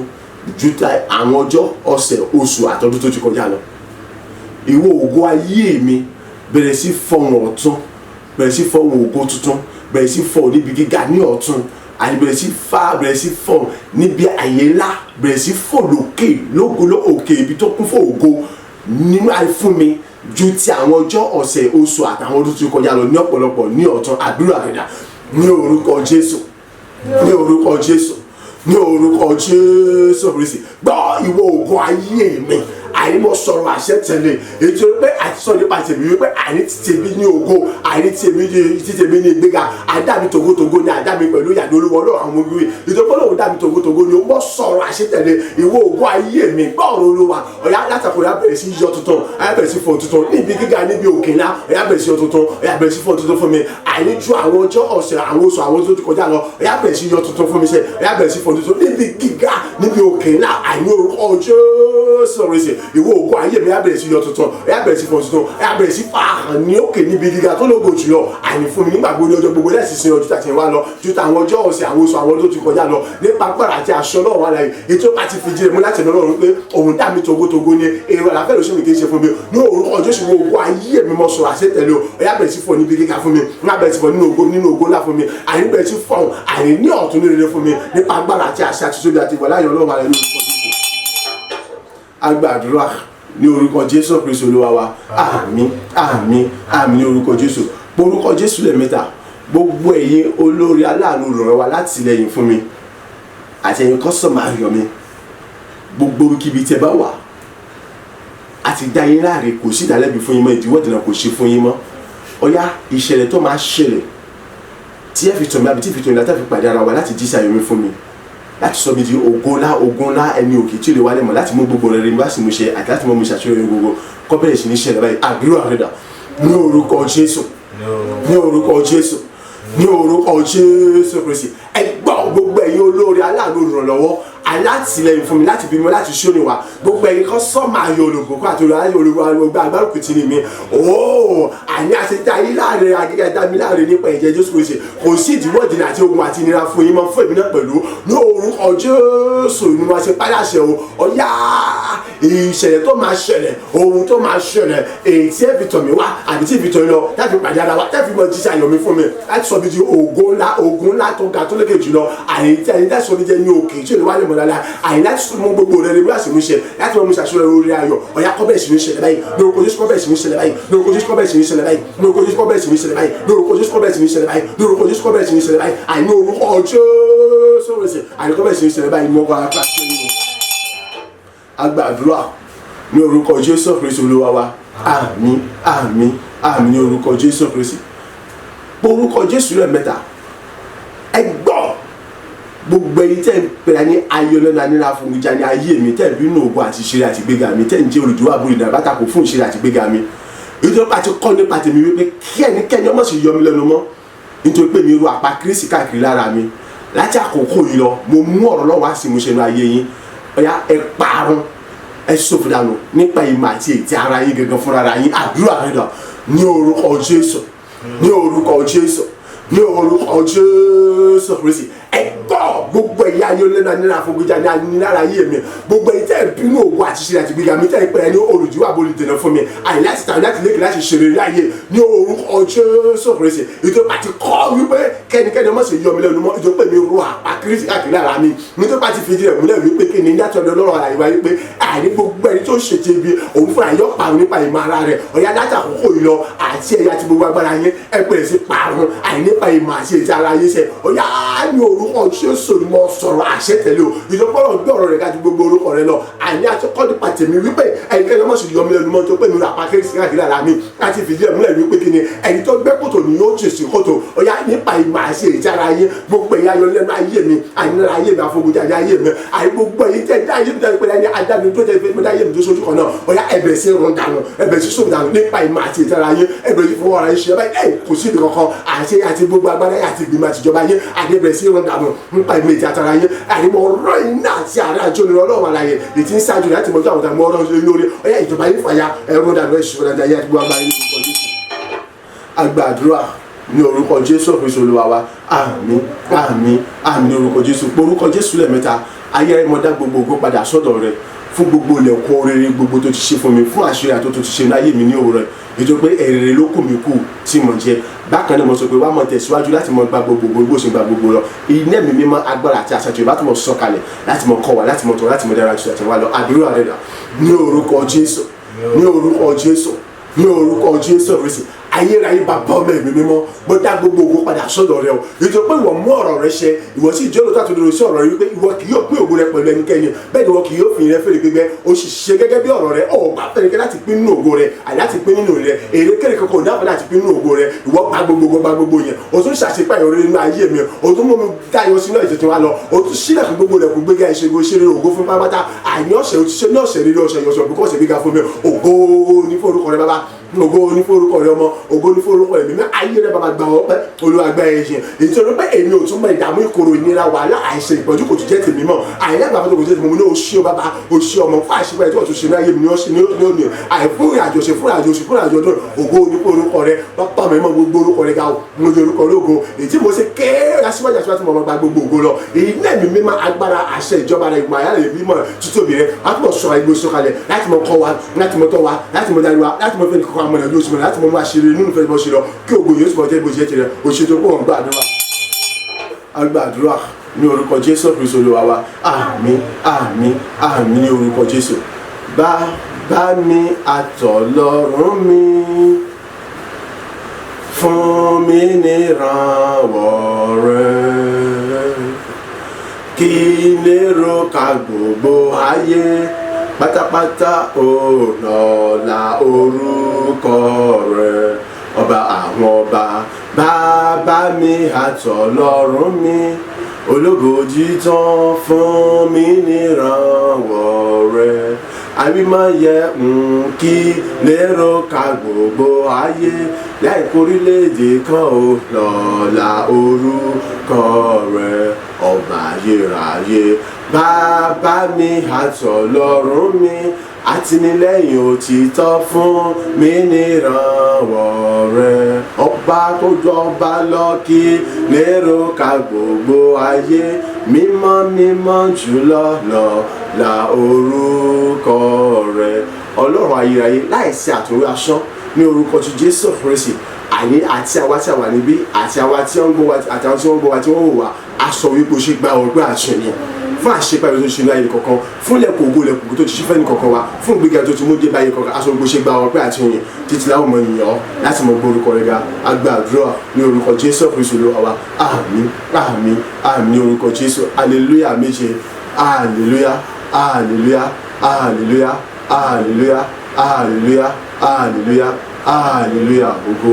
ju ta àwọn ọjọ́, ọ̀sẹ̀, oṣù àtọdún tó ti kọjá lọ. Ìwọ ògo ayé mi, bẹ̀rẹ̀ sí fọhùn ọ̀tun, bẹ̀rẹ̀ sí fọhùn ògo tuntun, bẹ̀rẹ̀ sí fọhùn níbi gíga ní ọ̀tun, àti bẹ̀rẹ̀ sí fà, bẹ̀rẹ̀ sí fọhùn níbi àyè ńlá, bẹ̀rẹ̀ sí fò lókè lógo lókè ibi tó kún fún ògo nínú àìfún mi ju ti àwọn ọjọ́, ọ̀sẹ̀, oṣù àtàwọn ọdún tó kọjá lọ ní ọ̀pọ̀lọpọ̀ ní ọ̀tun. Àdúrà rẹ̀ ní orúkọ Jésù, ní orúkọ Jésù, ní orúkọ Jésù Kristi. Gbọ́, ìwọ ògo ayé mi, àní mo sọ̀rọ̀ àṣẹ tẹ̀lé ètò pé àti sọ̀rọ̀ nípa tèmi wípé àní ti tèmi ní ògo, àní tèmi ní ti tèmi ní ìgbéga, àdá mi tògótògó ni àdá mi pẹ̀lú ìyàdó Olúwa Ọlọ́run àwọn ọmọ wíwí ìtọ́pọ̀ lòun dá mi tògótògó ni ó mọ̀ sọ̀rọ̀ àṣẹ tẹ̀lé. Ìwọ ògo ayé mi, gbọ́ ọ̀rọ̀ Olúwa. Ọ̀yá látàkùn ọ̀yá bẹ̀rẹ̀ sí yọ tuntun, ọ̀yá bẹ̀rẹ̀ sí fọ̀ tuntun níbi gíga, níbi òkè ńlá. Ọ̀yá bẹ̀rẹ̀ sí yọ tuntun, ọ̀yá bẹ̀rẹ̀ sí fọ̀ tuntun fún mi, àní ju àwọn ọjọ́, ọ̀sẹ̀, àwọn oṣù, àwọn tó ti kọjá lọ. Ọ̀yá bẹ̀rẹ̀ sí yọ tuntun fún mi sẹ́, ọ̀yá bẹ̀rẹ̀ sí fọ̀ tuntun níbi gíga, níbi òkè ńlá, àní orúkọ Jésù rẹ̀. Ìwọ ògo ayé mi, á bẹ̀rẹ̀ sí yọ tuntun, á bẹ̀rẹ̀ sí fọ̀ tuntun, á bẹ̀rẹ̀ sí farahàn ní òkè níbi gíga tó lógo jùlọ, àní fún mi nígbà gbogbo, ọjọ́ gbogbo, lẹ́sìn sin ọjọ́ tàti wá lọ ju tàwọn ọjọ́, ọ̀sẹ̀, àwọn oṣù, àwọn ọdún tó ti kọjá lọ, nípa agbára àti aṣọ Ọlọ́run alààyè ètò àti fìdí rẹ̀ mú láti ẹ̀nà Ọlọ́run pé òun dá mi togotogo ni èrò àlàáfíà lóṣù mi kì í ṣe fún mi. Ní orúkọ Jésù, wo ògo ayé mi, mo sọ̀rọ̀ àṣẹ tẹ̀lé o. Ọ̀yá bẹ̀rẹ̀ sí fọ̀ níbi gíga fún mi, ńlá bẹ̀rẹ̀ sí fọ̀ nínú ògo, nínú ògo ńlá fún mi, àní bẹ̀rẹ̀ sí fọ̀ àní ní ọ̀tún ní rere fún mi, nípa agbára àti àṣẹ àti tóbi àti ìwàláyé Ọlọ́run alààyè, ní orúkọ Jésù. Agbàdúrà ní orúkọ Jésù Kristu Olúwa wa. Àmín, àmín, àmín ní orúkọ Jésù. Orúkọ Jésù lẹ́ẹ̀mẹ́ta. Gbogbo ẹ̀yin olórí, aláàánú, olùrànlọ́wọ́ wa láti lẹ́yìn fún mi àti ẹ̀yin customer ayọ̀ mi, gbogbo kíbi tí ẹ bá wà, àti dá yín láre, kò sí ìdálẹ́bi fún yín mọ́, ìdíwọ́ ìdènà kò ṣe fún yín mọ́. Ọ̀yá, ìṣẹ̀lẹ̀ tó máa ṣẹlẹ̀ tí ẹ fi tọ̀ mí àbí tí fi tọ̀ mí láti fi pàdé ara wa láti jíṣẹ́ ayọ̀ mi fún mi, láti sọ mi di ògo ńlá, ògo ńlá, ẹni òkè tí ò lè wálẹ̀ mọ́, láti mú gbogbo rere mi wá sí mu ṣe àti láti mú mi ṣàṣeyọrí gbogbo, kó bẹ̀rẹ̀ sí ní ṣẹlẹ̀ báyìí. Àdúrà rẹ̀ dà ní orúkọ Jésù, ní orúkọ Jésù, ní orúkọ Jésù Kristi. Ẹ gbọ́, gbogbo ẹ̀yin olóore, aláàánú, olùrànlọ́wọ́, alátìlẹyìn fún mi láti bí mi láti ṣóni wa, gbogbo ẹ̀yin kan sọ́mà ayọ̀, olùbùkún àti olùgbà agbárùkù tì ní mi ooo, àní àti dá yín láàrin agẹ́gẹ́ dá mi láàrin nípa ẹ̀jẹ̀ Jésù Kristi. Kò sí ìdíwọ́, ìdènà àti ogun àti ìnira fún yín mọ́, fún èmi náà pẹ̀lú, ní orúkọ Jésù ni wọ́n ṣe pàdásẹ̀ o. Ọ̀yá, ìṣẹ̀lẹ̀ tó máa ṣẹlẹ̀, ohun tó máa ṣẹlẹ̀, èyí tí ẹ fi tọ̀ mí wá àbí tí ẹ fi tọ̀ mí lọ láti pàdé ara wa, láti fi mọ jíṣẹ́ ayọ̀ mi fún mi, láti sọ mi di ògo ńlá, ògo ńlá tó ga tó lékè jùlọ, àyè tí àyè láti sọ mi jẹ́ ní òkè tí ò lè wá lè mọ̀ dáadáa, àyè láti mú gbogbo rẹ̀ lè wá sí mú ṣe, láti mọ mú ṣàṣeyọrí orí ayọ̀. Ọ̀yá, kó bẹ̀rẹ̀ sí ní ṣẹlẹ̀ báyìí lórúkọ Jésù, kó bẹ̀rẹ̀ sí ní ṣẹlẹ̀ báyìí lórúkọ Jésù, kó bẹ̀rẹ̀ sí ní ṣẹlẹ̀ báyìí lórúkọ Jésù, kó bẹ̀rẹ̀ sí ní ṣẹlẹ̀ báyìí lórúkọ Jésù, kó bẹ̀rẹ̀ sí ní ṣẹlẹ̀ báyìí lórúkọ Jésù, kó bẹ̀rẹ̀ sí ní ṣẹlẹ̀ báyìí, àyè orúkọ Jésù rẹ̀, àyè kó bẹ̀rẹ̀ sí ní ṣẹlẹ̀ báyìí. Mọ́ kó apá ṣe é agbàdúrà ní orúkọ Jésù Kristu Olúwa wa. Àmín, àmín, àmín ní orúkọ Jésù Kristi. Orúkọ Jésù rẹ̀ mẹ́ta. Ẹ gbọ́, gbogbo ẹ̀yin tẹ́ ń pera ní ayọ̀lẹ́nu aníra fún ìjà ní ayé mi, tẹ́ ń bínú ògo àti ìṣeré àti ìgbéga mi, tẹ́ ń jẹ́ olùdíwọ́ àbúrò ìdàgbà bàtàkù fún ìṣeré àti ìgbéga mi, nítorí pé a ti kọ́ nípa tèmi wípé kí ẹnikẹ́ni ọmọ sì yọ mí lẹ́nu mọ́, nítorí pé mi ru àpá Kristi káàkiri lára mi. Láti àkókò yìí lọ, mo mú ọ̀rọ̀ lọ́wọ́ wá sí ìmúṣẹ inú ayé yín. Ọ̀yá, ẹ parun, ẹ ṣòfò dànù nípa ìmọ̀ àti ètí ara yín gangan fúnra ara yín. Àdúrà rẹ dà ní orúkọ Jésù, ní orúkọ Jésù, ní orúkọ Jésù Kristi. Ẹ gbọ́, gbogbo ẹ̀yà ayé olóńgbò nínú àfọ̀gbẹ́jà ní anílára ayé mi, gbogbo ẹ̀yìn tẹ́ ẹ̀ bínú ògo àti ṣe àti gbígbà mi, tẹ́ ẹ̀ pẹ́ ní olùdíwà àbólú dènà fún mi, àyè láti tàbí láti lékè láti ṣe rere ayé, ní orúkọ Jésù Kristi, ìjọba ti kọ́ wípé kẹ́nikẹ́ni ọmọ sì yọ mi lẹ́nu mọ́, ìjọba mi ru àpá Kristi káàkiri lára mi, nítorí pé a ti fi ìdí rẹ̀ múlẹ̀ wípé kí ni ní àtọ̀dọ̀ Ọlọ́run àyè wáyé pé àní gbogbo ẹni tó ṣètì ibi òun fúnra yọ parun nípa ìmọ̀ ara rẹ̀. Ọ̀yá, láti àkókò yìí lọ, àti ẹ̀yà àti gbogbo agbára yẹn, ẹ pẹ̀lẹ́ sí parun àní nípa ìmọ̀ àti ètí ara yín sẹ̀. Ọ̀yá, ní orúkọ Jésù ni mo sọ̀rọ̀ àṣẹ tẹ̀lé o. Ìjọpọ̀lọ̀ gbé ọ̀rọ̀ rẹ̀ ká ju gbogbo orúkọ rẹ̀ lọ. Àní àti kọ́ nípa tèmi wípé ẹnikẹ́ni ọmọ sì yọ mí lẹ́nu mọ́ tó pé mi rà pa Kristi káàkiri ara mi, láti fìdí ẹ̀ múlẹ̀ wípé kí ni ẹni tó gbẹ́ kòtò ni yóò jèsì kòtò. Ọ̀yá, nípa ìmọ̀ àti ètí ara yín, gbogbo ẹ̀yà yọ lẹ́nu ayé mi, àìníra ayé mi, àfogunjáde ayé mi, àì gbogbo ẹ̀yìn tẹ́ dá ayé mi tẹ́ pé ẹni adáni tó jẹ́ pé dá ayé mi tó sójú kan náà. Ọ̀yá, ẹ̀bẹ̀rẹ̀ sí run dànù, ẹ̀bẹ̀rẹ̀ sí sómi dànù nípa ìmọ̀ àti ètí ara yín, ẹ̀bẹ̀rẹ̀ sí fọwọ́ ara yín ṣe báyìí. Ẹ̀ kò sí ìdí kankan àti gbogbo agbára yín àti ìgbìmọ̀ àtijọba yín, àti ẹ̀bẹ̀rẹ̀ sí run dànù nípa ìmọ̀ ètí àtara yín. Àìmọ̀ ọ̀rọ̀ iná àti àrà àjọyọ̀ Ọlọ́run àlàyé ètí ń ṣáájú láti mọ̀jú àwọn tàbí ọ̀rọ̀ lórí. Ọ̀yá, ìjọba yín fàyà, ẹ̀rọ dànù, ẹ̀ṣọ́ dànù ayé àti gbogbo agbára yín lórúkọ Jésù. Agbàdúrà ní orúkọ Jésù Kristu Olúwa wa. Àmín, àmín, àmín ní orúkọ Jésù. Orúkọ Jésù lẹ́ẹ̀mẹ́ta. Ayé mo dá gbogbo ògo padà sọ́dọ̀ rẹ fún gbogbo ilẹ̀kùn rere gbogbo tó ti ṣe fún mi, fún àṣírí àti tó ti ṣe láyé mi ní òwúrọ̀, ètò pé èrè ló kù mí kù tí mo jẹ. Bákan náà mo sọ pé wàá mọ tẹ̀síwájú láti mọ gba gbogbo gbogbo ṣe gba gbogbo lọ. Iná mi mímọ́, agbára àti àṣà tí o bá tún mọ sọ̀kalẹ̀ láti mọ kọ́ wa, láti mọ tọ́, láti mọ dára jù àti wá lọ. Àdúrà rẹ dà ní orúkọ Jésù, ní orúkọ Jésù, ní orúkọ Jésù Kristi. Ayérayé, bàbá, ọmọ, ẹ̀mí mímọ́, mo dá gbogbo ògo padà sọ́dọ̀ rẹ o, nítorí pé ìwọ mú ọ̀rọ̀ rẹ ṣẹ, ìwọ sì jẹ́ olóòótọ́ àti òdodo sí ọ̀rọ̀ rẹ, wípé ìwọ kì yóò pín ògo rẹ pẹ̀lú ẹnikẹ́ni, bẹ́ẹ̀ ni ìwọ kì yóò fi rẹ fèrè gbígbẹ. O sì ṣe gẹ́gẹ́ bí ọ̀rọ̀ rẹ. Ọ̀ gbà fẹ́rẹ̀kẹ́ láti pín nínú ògo rẹ àti láti pín nínú rẹ. Èrè kéré kankan ò dábàá láti pín nínú ògo rẹ. Ìwọ gba gbogbo, gba gbogbo yẹn. O tún ṣàṣepá ìrora nínú ayé mi, o tún mú mi dáyọ sínú ìtẹ̀tẹ̀ wa lọ, o tún sílẹ̀kùn gbogbo rẹ̀ gbéga ìṣègùn ìṣeré ògo fún pátápátá. Àìní ọ̀sẹ̀ o ti ṣe ní ọ̀sẹ̀ rere, ọ̀sẹ̀ yọ̀sọ̀ bí kò ọ̀sẹ̀ gbéga fún mi. Ògo ní forúkọ rẹ bàbá, ògo ní forúkọ rẹ ọmọ, ògo ní forúkọ rẹ mímọ́. Ayé rẹ bàbá, gba ọpẹ́. Olúwa, gba ẹ̀yìn, nítorí pé èmi ò tún mọ ìdààmú, ìkorò, ìnira, wàhálà, àìsàn, ìpọ́njú kò tún jẹ́ tèmi mọ́. Àìlẹ́gbàá tó kò jẹ́ tèmi mọ́ ní. O ṣé o bàbá, o ṣé ọmọ, fún àṣìpẹ́ tí wọ́n tún ṣe ní ayé mi ní ọ̀sẹ̀ ní òní, àìfún ìrìnàjò ṣe, fún ìrìnàjò ṣe, fún ìrìnàjò ọdún. Ògo ní forúkọ rẹ bàbá mi mọ́, gbogbo orúkọ rẹ ga o, mo jẹ orúkọ ológo èyí tí mo ṣe kéré aṣíwájú, aṣíwájú mo gba gbogbo ògo lọ. Èyí náà mi mímọ́, agbára, àṣẹ ìjọba rẹ, ìgbà ayára mímọ́ títóbi rẹ láti mọ̀ sọ̀rọ̀ ìgbó sọ̀kalẹ̀, láti mọ̀ kọ́ wa, láti mọ̀ tọ́ wa, láti mọ̀ darí wa, láti mọ̀ fẹ́ni kọ́kọ́ amọ̀nà yóò sọ̀rọ̀, láti mọ̀ mú àṣírí nínú fẹ́ni bọ́ ṣe lọ, kí ògo yóò sọ̀rọ̀ jẹ́ bó ṣe tirẹ̀. Òṣètò kó wọn gbàdúrà, agbàdúrà ní orúkọ Jésù Kristu Olúwa wa. Àmín, àmín, àmín ní orúkọ Jésù. Bàbá mi àtọlọ́run mi, fún mi nírànwọ́ rẹ, kí lérò ká gbogbo ayé pátápátá ò lọ́la orúkọ rẹ. Ọba àwọn ọba, bàbá mi àtọlọ́run mi, ológo jítan, fún mi nírànwọ́ rẹ. Àwímáyẹ kí lérò ká gbogbo ayé láì kórílẹ̀-èdè kan ò lọ́la orúkọ rẹ. Ọba ayérayé, bàbá mi àtọlọ́run mi, àtìlẹ́yìn òtítọ́, fún mi nírànwọ́ rẹ. Ọba tó jọba lọ, kí lérò ká gbogbo ayé, mímọ́ mímọ́ jùlọ lọ́la orúkọ rẹ. Ọlọ́run ayérayé, láìsí àtúnwé asán, ní orúkọ ti Jésù Kristi, àní àti àwa tí a wà níbí, àti àwa tí wọ́n ń gbọ́ wa, àti àwọn tí wọ́n ń gbọ́ wa, tí wọ́n wò wá, a sọ wípé o ṣe, gba ọgbẹ́ àṣẹ fún àṣepa ìròyìn tó ṣe ní ayé kọ̀ọ̀kan, fún ilẹ̀kùn ògo, ilẹ̀kùn tó ti ṣí fẹ́ni kọ̀ọ̀kan wa, fún ìgbéga tó ti mú dé báyé kọ̀ọ̀kan. Aṣọ gbogbo ṣe, gba ọpẹ́ àti ìyìn títí láwọn ọmọ ènìyàn láti mọ gbórúkọ rẹ̀ ga. Agbàdúrà ní orúkọ Jésù Kristu Olúwa wa. Àmín, àmín, àmín ní orúkọ Jésù. Hallelujah méje. Hallelujah, hallelujah, hallelujah, hallelujah, hallelujah, hallelujah, hallelujah. Ògo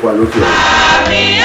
wà lókè ọ̀run. Àmín.